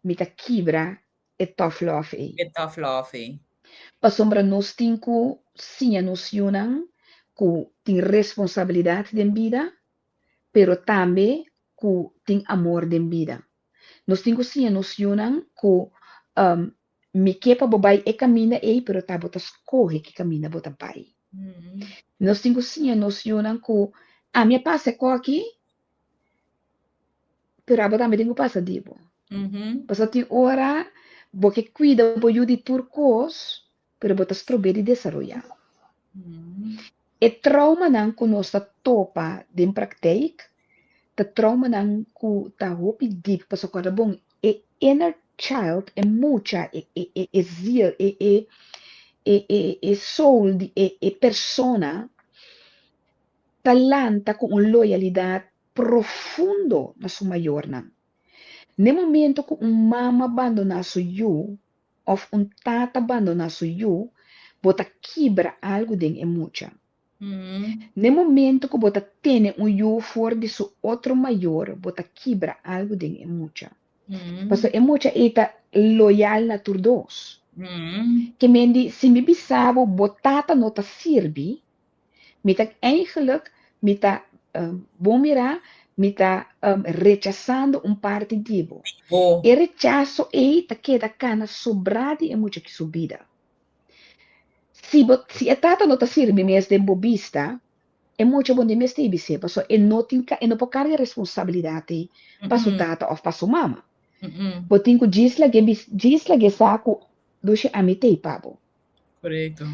mi ta kibra e tough love ei. E tough love ei. Pasobra nos tin ku siña nos yunan ku tin responsabilidat den bida, pero tambe ku tin amor den bida. Nos tin ku siña nos yunan ku mi ke pa bo bai e kaminda ei, pero ta bo ta skohe ki kaminda bo ta bai. Nos tin ku siña nos yunan ku ami a pasa e koki, pero abo tambe tin ku pasa di bo. Pasobra tin ora bo ke kuida bo yu di tur kos, pero bo ta strob'é di desaroyá. E traumanan ku nos ta topa den praktijk ta traumanan ku ta hopi dip, pasobra kòrda bon, e inner child, e mucha, e e e e ziel, e e e e e soul di e e persona ta lanta ku un loyalidat profundo na su mayornan. N'e momento ku un mama bandoná su yu òf un tata bandoná su yu, bo ta kibra algu den e mucha. N'e momento ku bo ta tene un yu for di su otro mayor, bo ta kibra algu den e mucha. Pasobra e mucha ei ta loyal na tur dos. Ke men di, si mi bisa bo, bo tata no ta sirbi, Mi ta eigenlijk, mi ta bon mirá, mi ta rechasando un parti di bo. Bo. E rechaso ei ta keda kana sobrá di e mucha ki su bida. Si bo, si e tata no ta sirbi mes den bo bista, e mucha bo no mester bis'é, pasobra e no tin e no por karga e responsabilidat ei pa su tata òf pa su mama. Bo tin ku djis lag'é bis, djis lag'é sa ku, Dushi, ami t'ei pa bo. Korekto.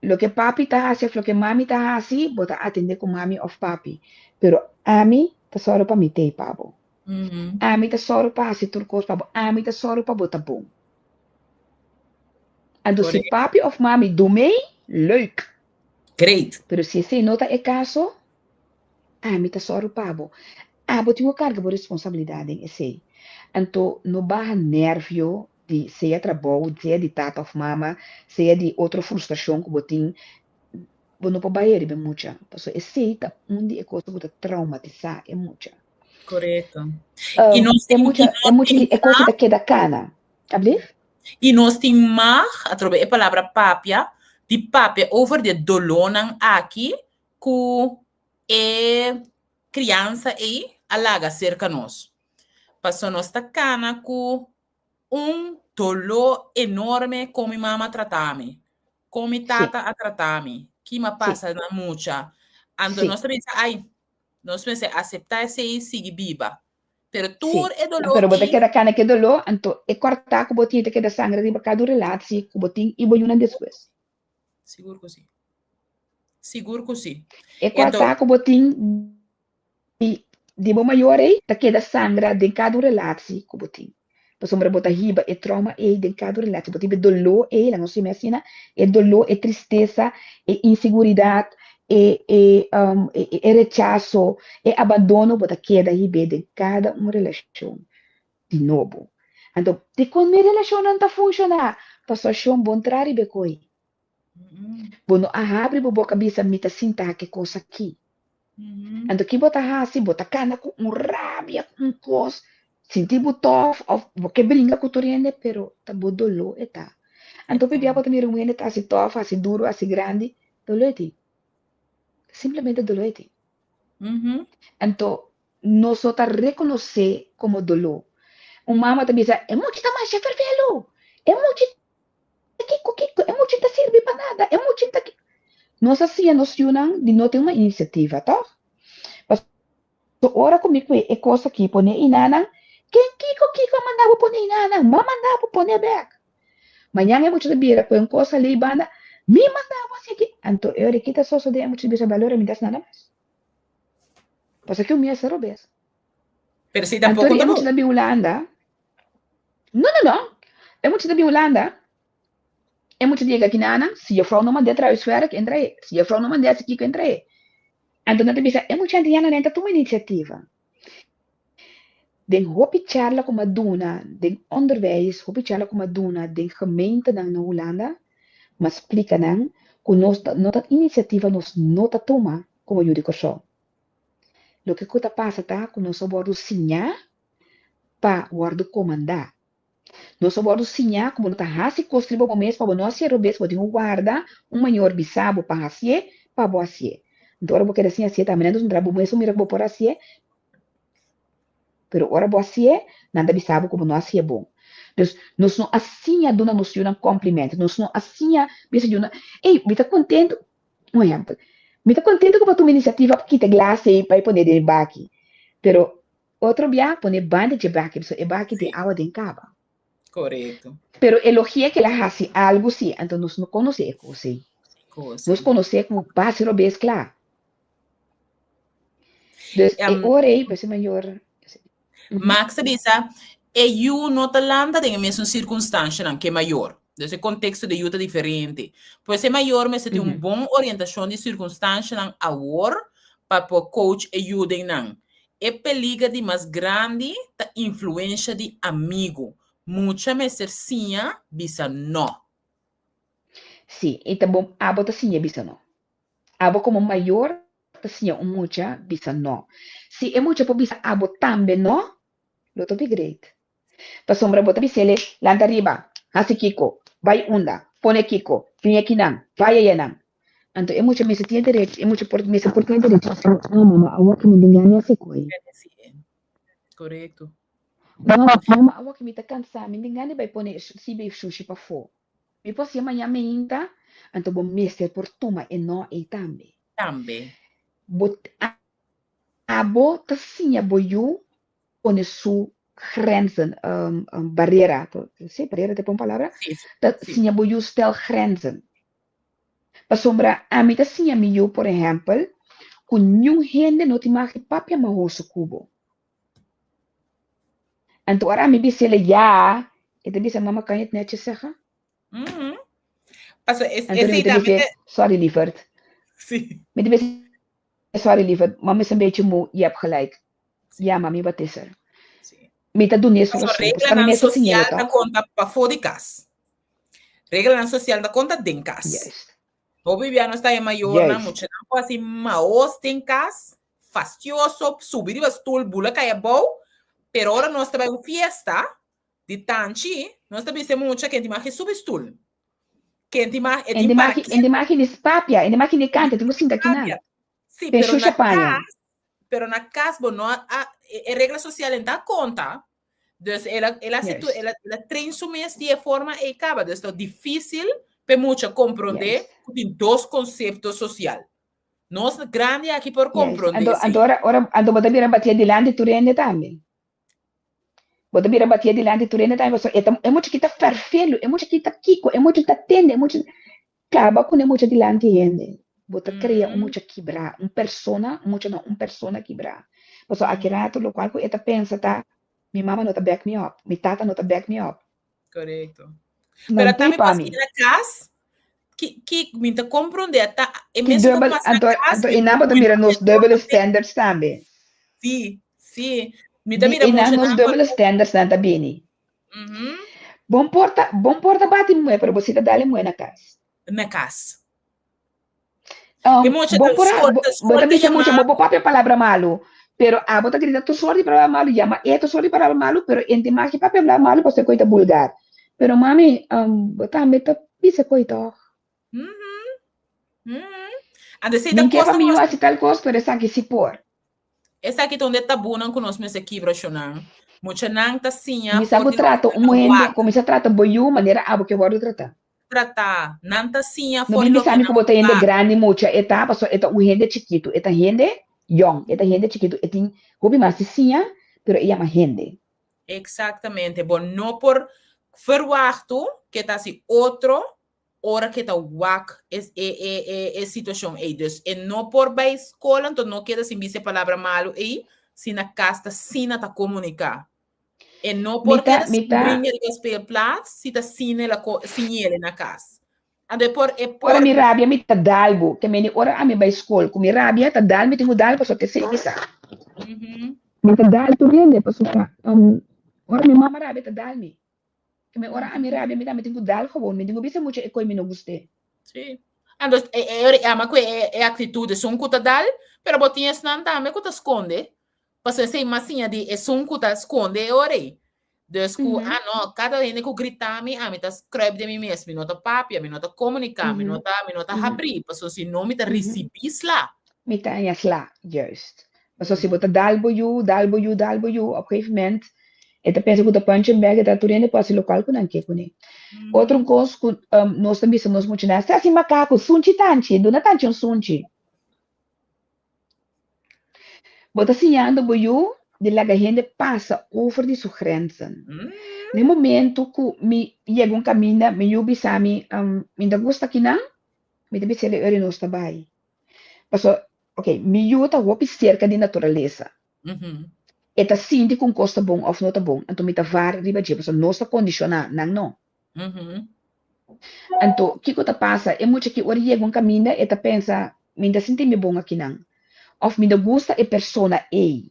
Loke papi ta hasi òf loke mami ta hasi, bo ta atendé ku mami òf papi. Pero ami ta sòru pa mi t'ei pa bo. Ami ta sòru pa hasi tur kos pa bo. Ami ta sòru pa bo ta bon. Anto si papi òf mami dum'ei, leuk. Great. Pero si esei no ta e kaso, ami ta sòru pa bo. Abo tin ku karga bo responsabilidat den esei. Anto no baha nèrvio di sea trabou, sea di tata of mama, sea di otro frustracion cu bo tin, bo no por bay riba e mucha, pasobra esey ta un di e cosnan cu ta traumatisa e mucha. Correcto. Y nos E tin, y mucha, e nos mucha tin ki e cos mag, ta keda cana. Ablief? y nos tin mag, atrobe e palabra papia, di papia over di e dolónan aki cu e criansa ei a laga cerca nos. Pasobra nos ta cana cu Un doló enorme kon mi mama a trata mi, kon mi tata a trata mi, ki m'a pasa na mucha. Anto nos ta bisa, ai, nos mester aseptá esei i sigui biba. Pero tur e doló Pero bo ta ei. keda kana ku e doló, anto e kòrtá ku bo tin ta keda sangra riba kada un relatsi ku bo tin i bo yunan despues. Sigur ku si. Sigur ku si. E kòrtá ku bo tin di di bo mayor ei ta keda sangra den kada un relatie ku bo tin. Pasobra bo ta hiba e trauma ei den kada un relatie, bo ta hiba e doló ei, laga nos yama asina, e doló, e tristesa, e inseguridat, e e e rechaso, e abandono, bo ta keda hib'é den kada un relashon di nobo. Anto, dikon mi relashonnan ta funshoná? Pasobra shon bo ntra riba e koi. Bo no a habri bo boka bisa mi ta sinta ke kos aki. Anto ki bo ta hasi? Bo ta kana ku un rabia, ku un kos, sinti bo tòf òf bo ke bringa ku tur hende, pero ta bo doló e ta. Anto pabia bo ta mira un hende ta hasi tòf, hasi duru, hasi grandi, doló e tin. Simplemente doló e tin. Anto nos no ta rekonosé komo doló. Un mama ta bisa, e mucha ta masha ferfelu, e mucha. kiko kiko, e mucha ta sirbi pa nada, e mucha ta ki. Nos a siña nos yunan di no tin un inisiativa, tòg? Pasobra ora ku mi kue e kos aki pone einanan, ken kiko kiko a manda bo pone einanan? M'a manda bo pone bèk. Mañan e mucha ta bira ku un kos alei banda, mi manda bo hasi aki. Anto e ora ki ta sosodé e mucha ta bisa, Balora mi ta hasi nada mas. Pasobra ki mi a hasi robes. Pero si Anto tampoco e ta mucha bon. ta bin Hulanda. No, no, no. E mucha ta bin Hulanda. E mucha ta yega kinanan, si juffrouw no mand'é traha huiswerk, e trae. Si juffrouw no mand'é hasi kiko, e trae. Anto nan ta bisa, e mucha antiano nan ta tuma inisiativa. Den hopi charla ku mi a duna den onderwijs, hopi charla ku mi a duna den gemeentenan na Hulanda, mi a splika nan ku nos ta no ta inisiativa nos no ta tuma komo yu di Kòrsou. Loke ku ta pasa ta ku nos a wòrdu siñá pa wòrdu komandá. Nos a wòrdu siñá ku bo no ta hasi kos riba bo mes pa bo no hasié robes, bo tin ku warda un mayor bisa bo pa hasié, pa bo hasié. Anto ora bo keda sin hasié tambe nan ta puntra bo mes bo mira ku bo por hasié, pero ora bo hasié nan ta bisa bo ku bo no hasié bon. Dus nos no a siña duna nos yunan kòmplimènt, nos no a siña bisa yunan, ey mi ta kontentu, Un ehèmpel, mi ta kontentu ku bo a tuma inisiativa pa kita e glas ei pa e pone den e baki, pero otro bia pone banda dje baki pasobra e baki tin awa den kaba. Korekto. Pero elogi'é ku el a hasi algu si, anto nos no konosé e kos ei. Nos konosé ku basi robes kla. Dus e ora ei, pues e mayor. Max ta bisa, e yu no ta lanta den e mesun sirkunstanshanan ku e mayor. Dus e konteksto di e yu ta diferente. Pues e mayor mester tin un bon orientashon di sirkunstanshanan awor pa por coach e yu den nan. E peliger di mas grandi ta influensha di amigu. Mucha mester siña bisa nò. Sí, i ta bon abo ta siña bisa nò. Abo komo mayor ta siña un mucha bisa no. Si e mucha por bisa abo tambe no, lo ta hopi great. Pasobra bo ta bis'el lanta riba, hasi kiko, bai unda, pone kiko, bin akinan, bai ayanan. Anto e mucha mester tin e derecho, e mucha por mester por tin e derecho di bisa, no mama, awor ki mi tin gana di hasi koe. Korekto. No mama, awor ki mi ta kansa, mi tin gana di bai pone sibi shushi pafó. Mi por hasié mañan meinta, anto bo mester por tuma e no ei tambe. Tambe. Bo abo ta siña bo yu pone su grenzen, barera, si barera ta e bon palabra? Sí, sí, Ta sí. siña bo yu stel grenzen. Pasobra ami ta siña mi yu, por ehèmpel, ku niun hende no tin mag di papia mahoso ku bo. Anto ora ami bis'el ya, e ta bisa, Mama, kan je het netjes zeggen? Mm. Paso es, Anto mi esei ta tambe bis'é, te... Sorry, lieverd. Sí. Mi ta bis'é, Sorry, lieverd, mama is een beetje moe, je hebt gelijk. Sí. Ya, mami, wat is er? Sí. Mi ta dun'é su Paso rason, pasobra mi reglanan mes ta siñ'é, social ta toch? konta pafó di kas. Reglanan social ta konta den kas. Juist. Hopi bia nos ta e mayornan, Juist. muchanan ku hasi maos den kas, fastioso, subi riba stul, bula kai abou, pero ora nos ta bai un fiesta di tanchi, nos ta bisa e mucha ken tin mag e subi stul. Ken tin mag, e En tin di para maki, en di maki ni papia, en di maki ni kanta, tin ku sinta kinan. papia. Sí, Ten pero na shusha paña. kas, pero na kas bo no a, a- e, e regla sosial en ta konta. Dus el a, el a, situ, Juist. el a, el a train su mes di e forma ei kaba. Dus ta difícil p'e mucha komprondé Juist. ku tin dos konsepto sosial. Nos grandi aki por Juist. komprondé Anto, anto esei. ora, ora, anto bo ta bira batié dilanti tur hende tambe. Bo ta bira batié dilanti tur hende tambe pasobra e ta, e mucha ki ta ferfelu, e mucha ki ta kiko, e mucha ta tende, e mucha kaba ku e mucha dilanti hende. Bo ta krea un mucha kibrá, un persona, un mucha no, un persona kibrá. Pasobra aki rato lokual ku e ta pensa ta, mi mama no ta back me up, mi tata no ta back me up. Korekto. Pero Nan tambe t'ei pa pas mi. na kas, ki, ki mi ta komprondé ta e Ki mesun ta dubbel, pasa na anto, kas, anto mi, einan bo ta mi mira nos dubbele tambe. standards tambe. Sí, sí. Mi ta Di mira einan mucha nos nan dubbele standards nan ta bini. Bon por ta, bon por ta bati muhé, pero bo si ta dal e muhé na kas. Na kas. E mucha Bo ta por skol, bo, ta bo skol ta ta bisa mucha, yama. bo bo papia palabra malu, pero abo ta grita tur sort di palabra malu, yama e tur sort di palabra malu, pero e no tin mag di papia palabra malu pasobra e koe ta bulgar. Pero mami, bo tambe ta bisa koe tòg. Anto esei ta Mi ke kos pa ku mi yu nos hasi tal kos, pero esaki si por. Esaki ta un di e tabunan ku nos mester kibra shonnan. Muchanan ta siña Kuminsá for ku di loke trata nan un ta hende, wak. kuminsá trata bo yu manera abo ke wòrdu tratá. Tratá, nan ta siña No for di bin loke bisa mi nan ku bo ta hende wak. grandi mucha e ta, pasobra e ta un hende chikitu, e ta hende yòn, e ta hende chikitu, e tin hopi mas di siña, pero e yama hende. Exactamente, bo no por verwachtu ke ta hasi otro ora ke ta wak e e e e e situacion ei. Dus e no por bai skol anto no keda sin bisa e palabra malu ei si na kas ta asina ta komuniká. E no Mi por ta, keda mi sin ta, bringa riba speelplaats si ta asina el a ko siñ'el na kas. Anto e por e Ora por mi rabia mi ta dal bo, ke meni ora ami bai skol ku mi rabia ta dal mi tin ku dal pasobra te sigui sa. Mi ta dal tur hende pasobra ora mi mama rabia ta dal mi, ke meni ora ami rabia mi tambe tin ku dal gewoon, mi tin ku bisa mucha e koi mi no gust'é. Sí. Anto e e ora e ama ku e e aktitut esun ku ta dal, pero bo tin esnan tambe ku ta skonde. Pasobra esei mas siña di esun ku ta skonde e ora ei. Dus ku, ah no, kada hende ku grita mi, ami ta skruip den mi mes, mi no ta papia, mi no ta komuniká, mi no ta, mi no ta habrí, pasobra si no mi ta risibí sla. Mi ta haña sla, juist. Pasobra si bo ta dal bo yu, dal bo yu, dal bo yu, op gegeven moment e ta pensa ku ta punching bag, e ta tur hende por hasi lokual ku nan ke kuné. Otro kos ku nos ta bisa nos muchanan, sea sin makaku, sunchi tanchi, duna tanchi un sunchi. Bo ta siñando bo yu di laga hende pasa over di su grenzen. Na e momento ku mi yega un kaminda, mi yu bisa mi, Mi ta gusta kinan, mi ta bisa el e ora nos ta bai. Pasobra, ok, mi yu ta hopi serka di naturalesa. E ta sinti ku un kos ta bon òf no ta bon, anto mi ta var riba dje, pasobra nos ta kondishoná, nan no. Anto, kiko ta pasa? E mucha ki ora yega un kaminda e ta pensa, Mi ta sinti mi bon akinan. Òf mi no gusta e persona ei.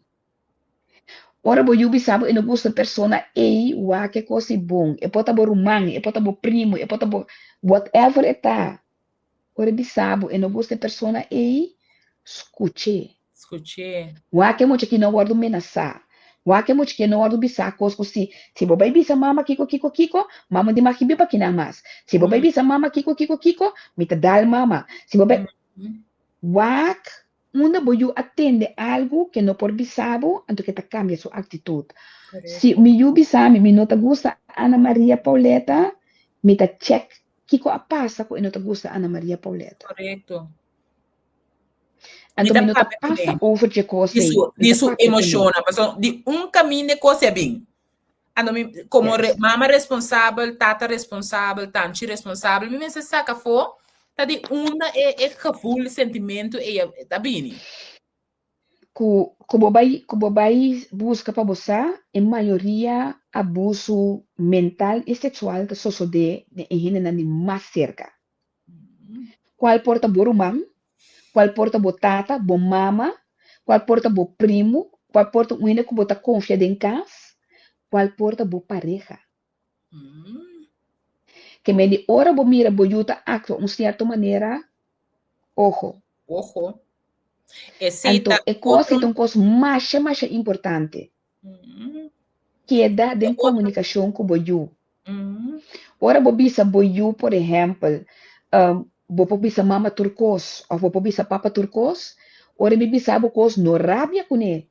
Ora bo yu bisa bo e no gusta e persona ei, wak e kos ei bon. E por ta bo ruman, e por ta bo primu, e por ta bo whatever e ta. Ora e bisa bo e no gusta e persona ei, skuch'é. Skuch'é. Wak e mucha ki no wòrdu menasá. Wak e mucha ki no wòrdu bisá kos ku si, si bo bai bisa mama kiko kiko kiko, mama di maki biba kinan mas. Si bo bai bisa mama kiko kiko kiko, mi ta dal mama. Si bo bai. Wak unda bo yu a tende algu ke no por bisa bo, anto ke ta kambia su aktitut. Si mi yu bisa mi, mi no ta gusta Ana Maria Pauleta, mi ta chèk kiko a pasa ku e no ta gusta Ana Maria Pauleta. Korekto. Anto mi no ta pasa over dje kos Di ei. su, Mi di ta su papia kuné. emoshonnan. Pasobra di un kaminda e kos a bin. Anto mi, komo re, Yes. mama responsabel, tata responsabel, tanchi responsabel, mi mester saka afó ta di unda e, e gevoel, sentimentu ei a, ta bini. Ku, ku bo bai, ku bo bai buska pa bo sa, e mayoria abusu mental i seksual ta sosodé den e hendenan di mas serka. Cual por ta bo ruman, cual por ta bo tata, bo mama, cual por ta bo primo, cual por ta un hende cu bo ta confia den cas, cual por ta bo pareha. Ke men di ora bo mira bo yu ta actua un cierto manera, ojo. Ojo. Esey Anto ta e cos otro. ei ta un cos masha masha importante. Keda den komunikashon ku bo yu. Ora bo bisa bo yu, por ehèmpel, bo por bisa mama tur kos òf bo por bisa papa tur kos, ora mi bisa bo kos, no rabia kuné.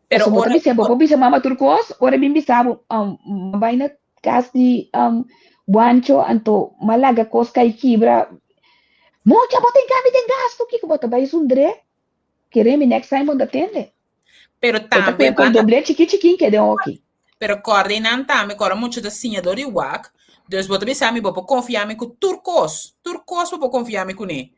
Pero Pasobra bo ta ora bisa bo por bisa mama tur kos, ora mi bisa bo, mi bai na kas di Wancho anto mi a laga kos kai kibra, Mucha bo tin kami den gastu, kiko bo ta bai sundré? Kere mi next time bo no ta tende. Pero E ta tambe koe koi banda doble chiki chikin kede oki. Pero kòrda einan tambe kòrda mucha ta siña dor di wak. Dus bo ta bisa mi bo por konfia mi ku tur kos. Tur kos bo por konfia mi kuné.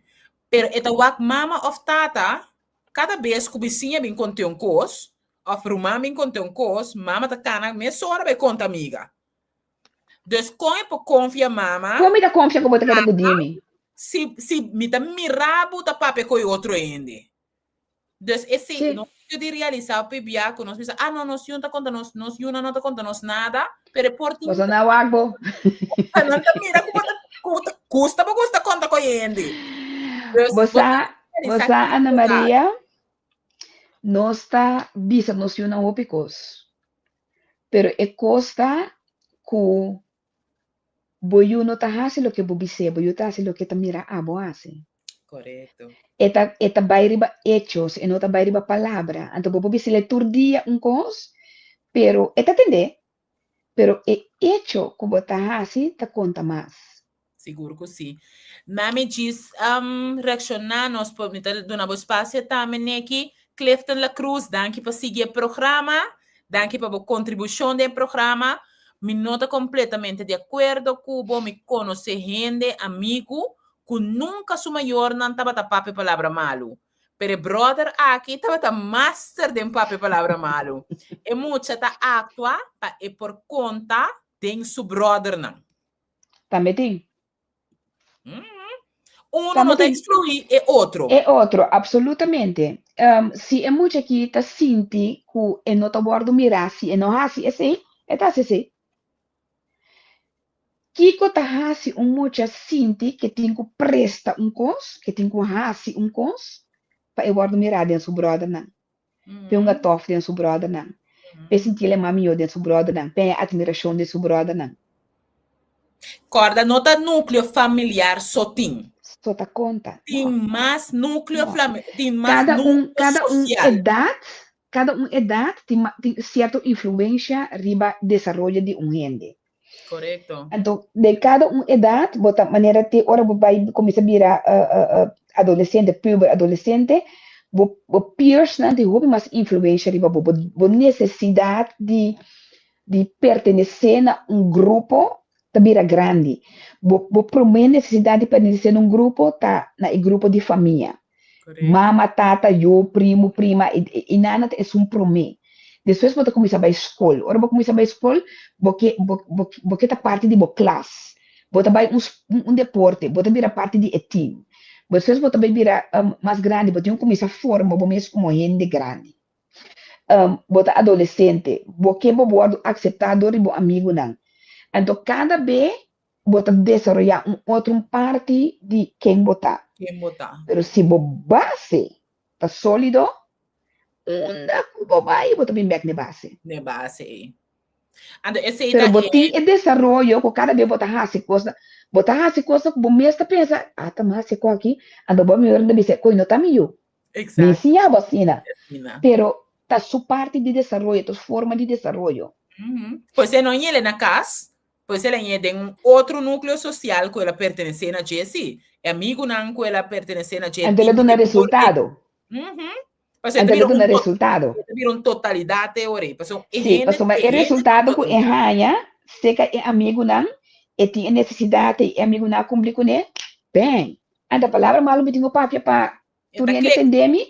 Pero e ta wak mama òf tata kada bes ku bisiña bin kont'é un kos òf ruman bin kont'é un kos, mama ta kana mesora bai konta amiga. Dus kon e por konfia mama? Kon mi ta konfia ku bo ta keda ku di mi? Si si mi ta mira bo ta papia ku e otro hende. Dus esei, Sí. nos tin di realisá hopi bia ku nos bisa, ah no, nos yu no ta konta nos, nos yunan no ta konta nos nada, pero e por tin Boso na wak bo. nan ta mira ku bo ta ku bo ta gusta bo gusta konta ku hende. Dus Bo bo sa, tin bo realisá sa kiko Ana ta. Maria, nos ta bisa nos yunan hopi kos. Pero e kos ta ku Bo yu no ta hasi loke bo bis'é, bo yu ta hasi loke e ta mira abo hasi. Korekto. E ta e ta bai riba echos, e no ta bai riba palabra. Anto bo por bis'é tur dia un kos, pero e ta tendé. Pero e echo ku bo ta hasi ta konta mas. Sigur ku si. Nami djis reakshoná, nos por, mi ta duna bo espasio tambe, Neki. Clifton La Cruz, danki pa sigui e programa. Danki pa bo kontribushon den e programa. Mi no ta kompletamente di akuerdo ku bo. Mi konosé hende, amigu, ku nunka su mayornan tabata papia palabra malu. Pero e brother aki tabata master den papia palabra malu. E mucha ta aktua pa e por konta den su brothernan. Tambe tin. Uno Tambe no ta tin. excluí e otro. E otro, absolutamente. Si e mucha aki ta sinti ku e no ta wòrdu mirá si e no hasi esei, e ta hasi esei. Kiko ta hasi un mucha sinti ke tin ku presta un kos, ke tin ku hasi un kos, pa e wòrdu mirá den su bròdernan, pa e hunga tòf den su bròdernan, pa e sinti el e mas mihó den su bròdernan, pa e haña atmirashon den su bròdernan? Kòrda, no ta núkleo familiar so tin. So ta konta, no. Tin mas núkleo No. tin mas Kada un, núkleo kada un sosial. edat Kada un edat tin tin sierto influensha riba desaroyo di un hende. Korekto. Anto, den kada un edat bo ta manera te ora bo bai kuminsá bira adolesente, puber, adolesente, bo bo peersnan tin hopi mas influensha riba bo. Bo nesesidat di di pertenesé na un grupo ta bira grandi. Bo bo promé nesesidat di pertenesé na un grupo ta na e grupo di famia. Mama, tata, yu, primu, prima, i nana ta esun promé. Despues bo ta kuminsá bai skol. Ora bo kuminsá bai skol, bo ke bo bo bo ke ta parti di bo klas. Bo ta bai un un deporte, bo ta bira parti di e tim. Despues bo ta bai bira mas grandi, bo tin ku kuminsá forma bo mes komo hende grandi. Bo ta adolesente, bo ke bo wòrdu akseptá dor di bo amigunan. Anto kada be bo ta desaroyá un otro un parti di ken bo ta. Ken bo ta. Pero si bo base ta sólido, unda ku bo bai bo ta bin bèk n'e base. N'e base ei. Anto esei Pero ta bo e. tin e desaroyo ku kada bes bo ta hasi kosnan, bo ta hasi kosnan ku bo mes ta pensa, ata mi hasi e kos aki, anto bo mayornan ta bisa, koe no ta mi yu. Mi Exacto. siña bo asina. Asina. Pero ta su parti di desaroyo, ta su forma di desaroyo. Pues e no yele na kas, pues el a yele den un otro núkleo sosial ku el a pertenesé na dje, sí. E amigunan ku el a pertenesé na dje Anto el a tin duna deporte. resultado. Pasobra e Anto ta el a bira un duna to resultado. e ta bira un totalidat e ora ei. Pasobra e Sí, hende pasobra e e hende ta resultado ku e totalidad. haña serka e amigunan, e tin e nesesidat ei, e amigunan a kumpli kuné, bèn. Anto palabra malu mi tin ku papia pa E tur ta hende klik. tende mi?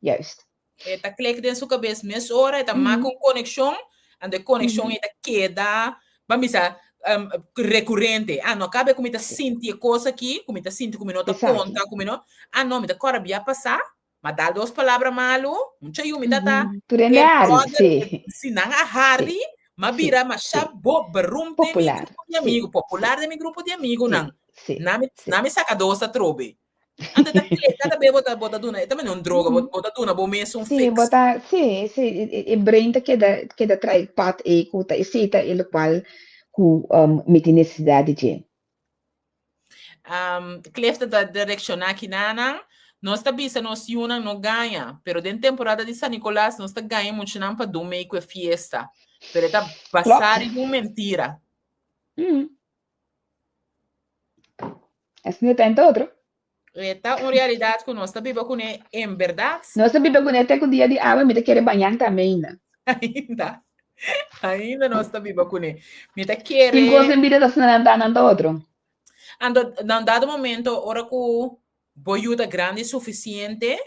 Juist. E ta klik den su kabes mesora, e ta maka un konekshon, anto e konekshon ei ta keda, ban bisa, rekurente. Ah, no kabe ku mi ta sinti e kos aki, ku mi ta sinti ku mi no ta konta, ku mi no, ah no, mi ta kòrda bia pasá, m'a dal dos palabra malu, mucha yu mi tata, Tur hende e hari, bròder, sí. si nan a hari, m'a bira masha bo beroemd den mi Popular, grupo di sí, amigu, sí. popular den mi grupo di amigunan. Sí, Nan mi, sí. nan mi saka dos atrobe. Anto ta kle, kada be bo ta, bo ta duna, e ta mende un droga, bo, bo ta duna bo mes un Sí, fix. bo ta, sí, sí, e, e brain ta keda, keda trae pad ei ku ta esei ta e lokual ku um, mi tin nesesidat di dje. Cliff ta direkshoná kinanan, nos ta bisa nos yunan no gaña, pero den temporada di San Nicolas nos ta gaña muchanan pa dun mei ku e fiesta, pero e ta basá riba un mentira. Asina ta enta otro. E ta un realidat ku nos ta biba kuné en bèrdat. Nos ta biba kuné te ku dia di awe, mi ta kere bañan tambe ainda. Ainda. Ainda nos ta biba kuné. Mi ta kere. Tin kos den bida ta asina nan ta nan ta otro. Anto, na un dado momento, ora ku bo yu ta grandi sufisiente,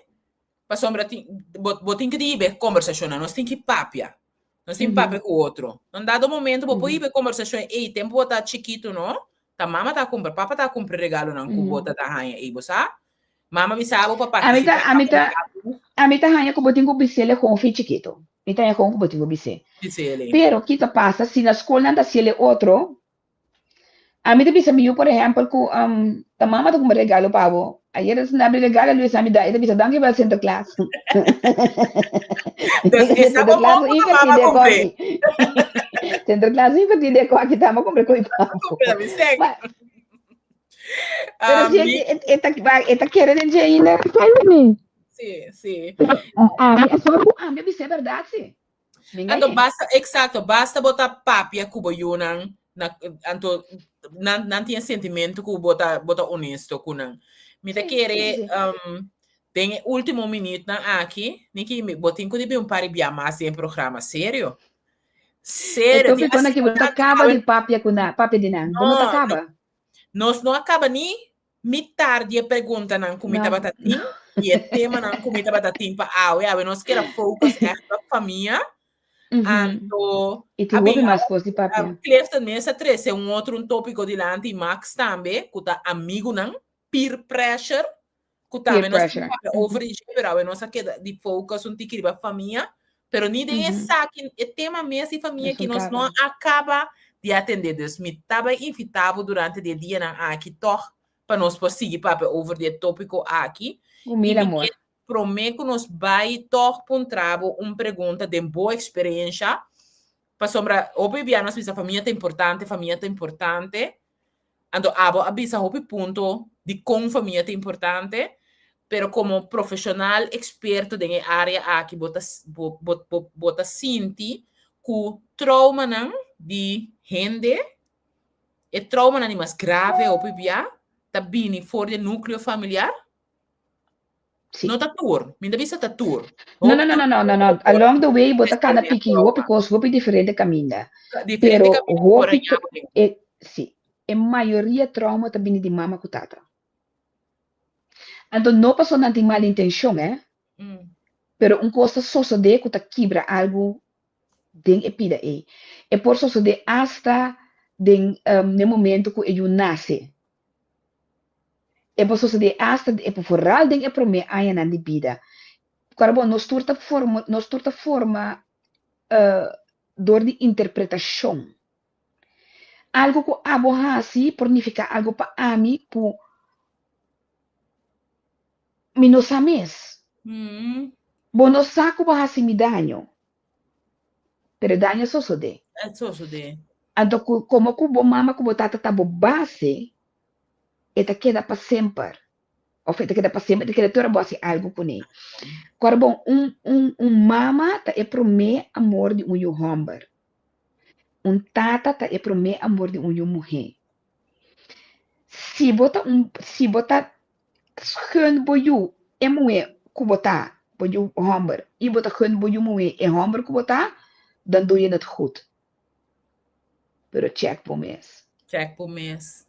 pasobra tin, bo, bo tin ku di hiba e kombersashonnan, nos tin ki papia. Nos tin papia ku otro. Na un dado momento bo por hiba e kombersashon, ey, tempu bo ta chikitu no, ta mama ta kumpra, papa ta kumpra regalonan ku bo ta ta haña ey, bo sa? Mama bisa bo pa Ami ta, partisipá ami ta, ami ta haña ku bo tin ku bis'el e kon fi chikitu. Mi ta haña kon ku bo tin ku bis'é. Bis'el e. Pero ki ta pasa si na skol nan ta hasiel e otro, Ami ta bisa mi yu por ehèmpel ku ta mama ta kumpra regalo pa bo. Ayer ta sinta abri regalo Luis a mi da, e ta bisa danki pa Sinterklaas. Dus e sa bo Sinterklaas bon no ku ta invertí mama den kumpr'é. koki. Sinterklaas no invertí den koki, ta mama kumpra ko'i pa bo. Kumpra mi sèk. Ma pero si e ta e ta kere den dje ainda, Sí, sí. Pero ami a sòru ku ami a bis'é bèrdat sí. Mi Anto gañ'é. basta, exacto, basta bo ta papia ku bo yunan, na, anto nan, nan tin e sentimento ku bo ta, bo ta honesto ku nan. Mi ta Sí, kere, sí, sí. den e último minuutnan aki, Niki, mi, bo tin ku di bin un par di bia mas den e programa, serio. E Serio, tin tópikonan asina ki bo no ta tantu kaba awe. di papia ku nan, papia di nan. Bo no ta No, no, kaba. nos no a kaba ni mitar di e preguntanan ku mi No. tabata tin i e temanan ku mi tabata tin pa awe. Awe nos keda focus ègt pa famia. Anto, I tin a hopi bin mas kos di papia. Clifton mes a trese un otro un tópiko dilanti i Max tambe, ku ta amigunan, peer pressure, ku Peer tambe nos tin pressure. papia over di dje, pero awe nos a keda di focus un tiki riba famia. Pero ni den esaki, e tema mes di famia Nos ki no nos no kaba. a kaba di atendé. Dus mi ta bai invitá bo durante di e dianan aki tòg pa nos por sigui papia over di e tópiko aki. Ku mil I mi amor. ke promé ku nos bai tòg puntra bo un pregunta den bo eksperensha, pasobra hopi bia nos bisa famia ta importante, famia ta importante, anto abo a bisa hopi punto di kon famia ta importante, pero komo profeshonal eksperto den e área aki bo ta bo bo bo bo ta sinti ku troumanan di hende, e troumanan di mas grave hopi bia ta bini for di e núkleo familiar? Sí. No ta tur. Mi ta bisa ta tur. No, no, no, no, no, no, no. Along the way, bo ta kana piki hopi kos, hopi diferente kaminda. Diferente Pero kaminda por hopi, haña bo den. e, sí, e mayoria trauma ta bini di mama ku tata. Anto no pasobra nan tin mal intenshon, eh. Pero un kos ta sosodé ku ta kibra algu den e pida ei. E por sosodé asta den e momento ku e yu nase. E por sosodé asta e por foral den e promé añanan di bida. Kòrda bo, nos tur ta forma, nos tur ta forma dor di interpretashon. Algu ku abo hasi por nifiká algu pa ami ku mi no sa mes. Bo no sa ku bo hasi mi daño. Pero e daño a sosodé. A sosodé. Anto ku komo ku bo mama ku bo tata ta bo base, e ta keda pa semper. Òf e ta keda pa semper, e ta keda te ora bo hasi algu kuné. Kòrda bon, un un un mama ta e promé amor di un yu hòmber. Un tata ta e promé amor di un yu muhé. Si bo ta un si bo ta gun bo yu e muhé ku bo ta, bo yu hòmber, i bo ta gun bo yu muhé e hòmber ku bo ta, dan doe je het goed. Pero check bo mes. Check bo mes.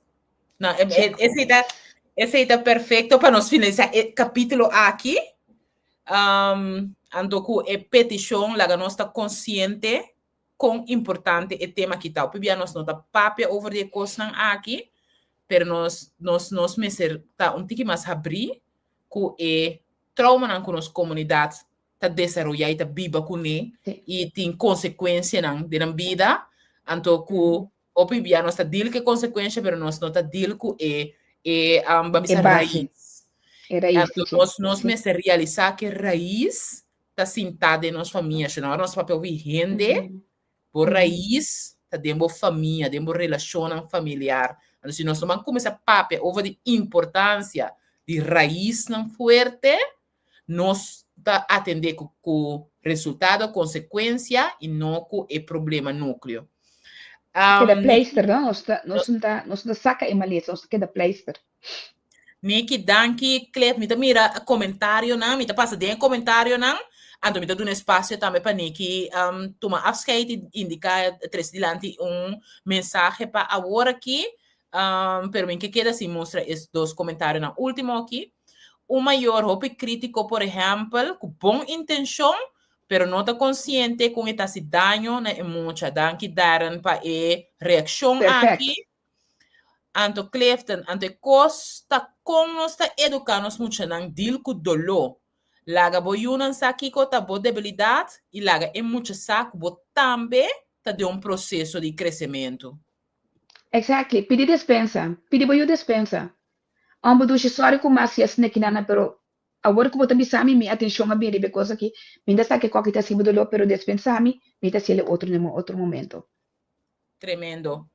No, e, e, Check bo esei ta, mes. esei ta perfecto pa nos finalisá e capítulo aki. Anto ku e petishon laga nos ta konsiente kon importante e tema aki ta. Hopi bia nos no ta papia over di e kosnan aki, pero nos nos nos mester ta un tiki mas habrí ku e traumanan ku nos komunidat ta desaroyá i ta biba kuné i tin konsekuensianan den nan bida, anto ku hopi bia nos ta deal ku e konsekuensia pero nos no ta deal ku e e ban E bisa base. rais. E rais Anto di dje. nos nos Sí. mester realisá ku e rais ta sintá den nos famia. Si no nos papia hopi hende, bo rais ta den bo famia, den bo relashonnan familiar. Anto si nos no ban kuminsá papia over di importansia di raisnan fuerte, nos ta atendé ku ku resultado, konsekuensia i no ku e problema núkleo. Keda pleister, no? Nos ta, nos no ta, nos no ta saka e malesa, nos ta keda pleister. Niki, danki Cliff. Mi ta mira comentarionan, mi ta pasa den e comentarionan, anto mi ta duna espacio tambe pa Niki tuma afscheid y indica trece dilanti un mensahe pa awor aki. Pero mi ke keda sin mustra es dos comentarionan ultimo aki. Un mayor hopi critico, por ehempel, cu bon intencion, pero no ta consciente con e ta haci daño na e mucha. Danki Darren pa e reaccion aki. Anto Clifton, anto e kos ta kon nos ta eduká nos muchanan deal ku doló. Laga bo yunan sa kiko ta bo debilidat i laga e mucha sa ku bo tambe ta den un proseso di kresementu. Exactly. Pidi despensa. Pidi bo yu despensa. Òn bo dushi sorry ku mas si asina kinana pero awor ku bo ta bisa mi mi atenshon a bin riba e kos aki. Mi ta sa ke koki ta hasi bo doló pero despensa mi, mi ta hasiel e otro den un otro momento. Tremendo.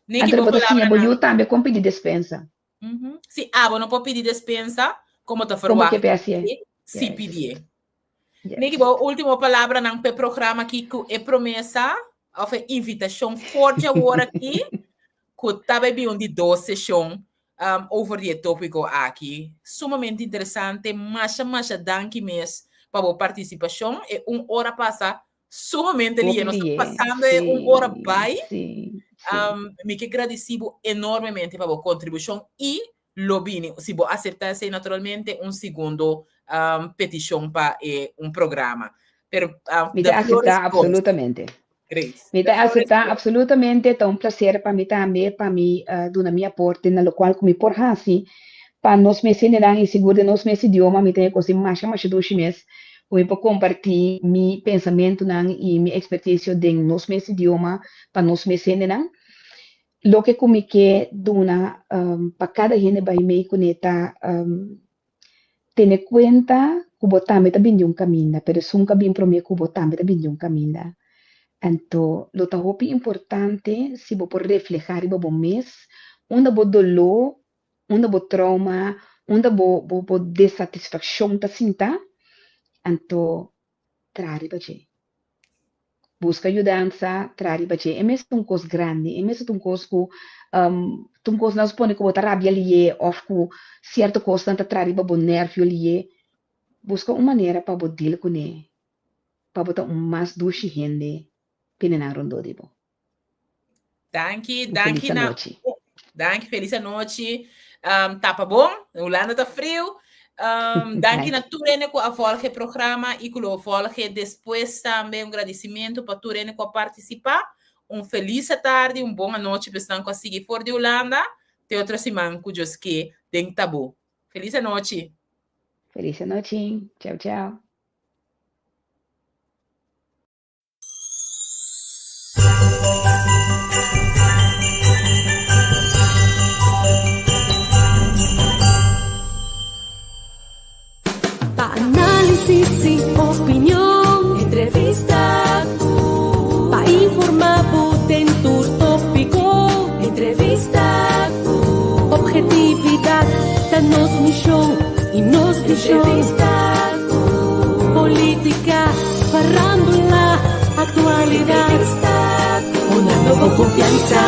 Niki, Anto bo bo ta siña bo palabranan. yu tambe kon pidi despensa. Si abo no por pidi despensa, como ta Kon bo ke verwacht pe hasié? si Yes. pidié? Niki, bo último palabranan p'e programa aki ku e promesa òf e invitashon for dje awor aki ku ta bai bin un di dos seshon over di e tópiko aki. Sumamente interesante. Masha, masha danki mes pa bo partisipashon. E un ora pasa sumamente lihe. Nos ta pasando e un ora bai. Mi ke gradisí bo enormemente pa bo kontribushon i lo bini, si bo aseptá esei naturalmente, un segundo petishon pa e un programa. Pero Mi ta aseptá absolutamente. Great. Mi ta aseptá absolutamente. Ta un plaser pa mi tambe pa mi duna mi aporte na lokual ku mi por hasi pa nos mes hendenan i sigur den nos mes idioma. Mi ta e kos masha masha dushi mes ku mi por kompartí mi pensamentunan i mi ekspertisio den nos mes idioma pa nos mes hendenan. Loke ku mi ke duna pa kada hende bai mei kuné ta tene kuenta ku bo tambe ta bin di un kaminda, pero esun ku a bin promé ku bo tambe ta bin di un kaminda. Anto lo ta hopi importante si bo por reflehá riba bo mes unda bo doló, unda bo trauma, unda bo bo bo desatisfakshon ta sinta, anto traha riba dje. Buska yudansa, traha riba dje. E mes ta un kos grandi, e mes ta un kos ku ta un kos nan supone ku bo ta rabia lié òf ku sierto kosnan ta traha riba bo nèrvio lié. Buska un manera pa bo deal kuné, pa bo ta un mas dushi hende p'e nan rondó di bo. Danki, Un danki felis na anochi. Danki, felis anochi. Tapa bon, Hulanda ta friu. Danki na Danki. tur hende ku a volg e programa i ku lo volg despues tambe. Un gradisimentu pa tur hende ku a partisipá. Un felis tardi, un bon anochi pa esnan ku a sigui for di Hulanda. Te otro siman ku Dios ke den Tabú. Felis anochi. Felis anochi. Chao, chao. Pa análisis i opinion, Entrevista. Pa informá bo den tur tópiko, Entrevista. Ophetividat ta nos mishon i nos vishon. Entrevista. Polítika, farándula, aktualidat. Entrevista. Dunando bo konfiansa.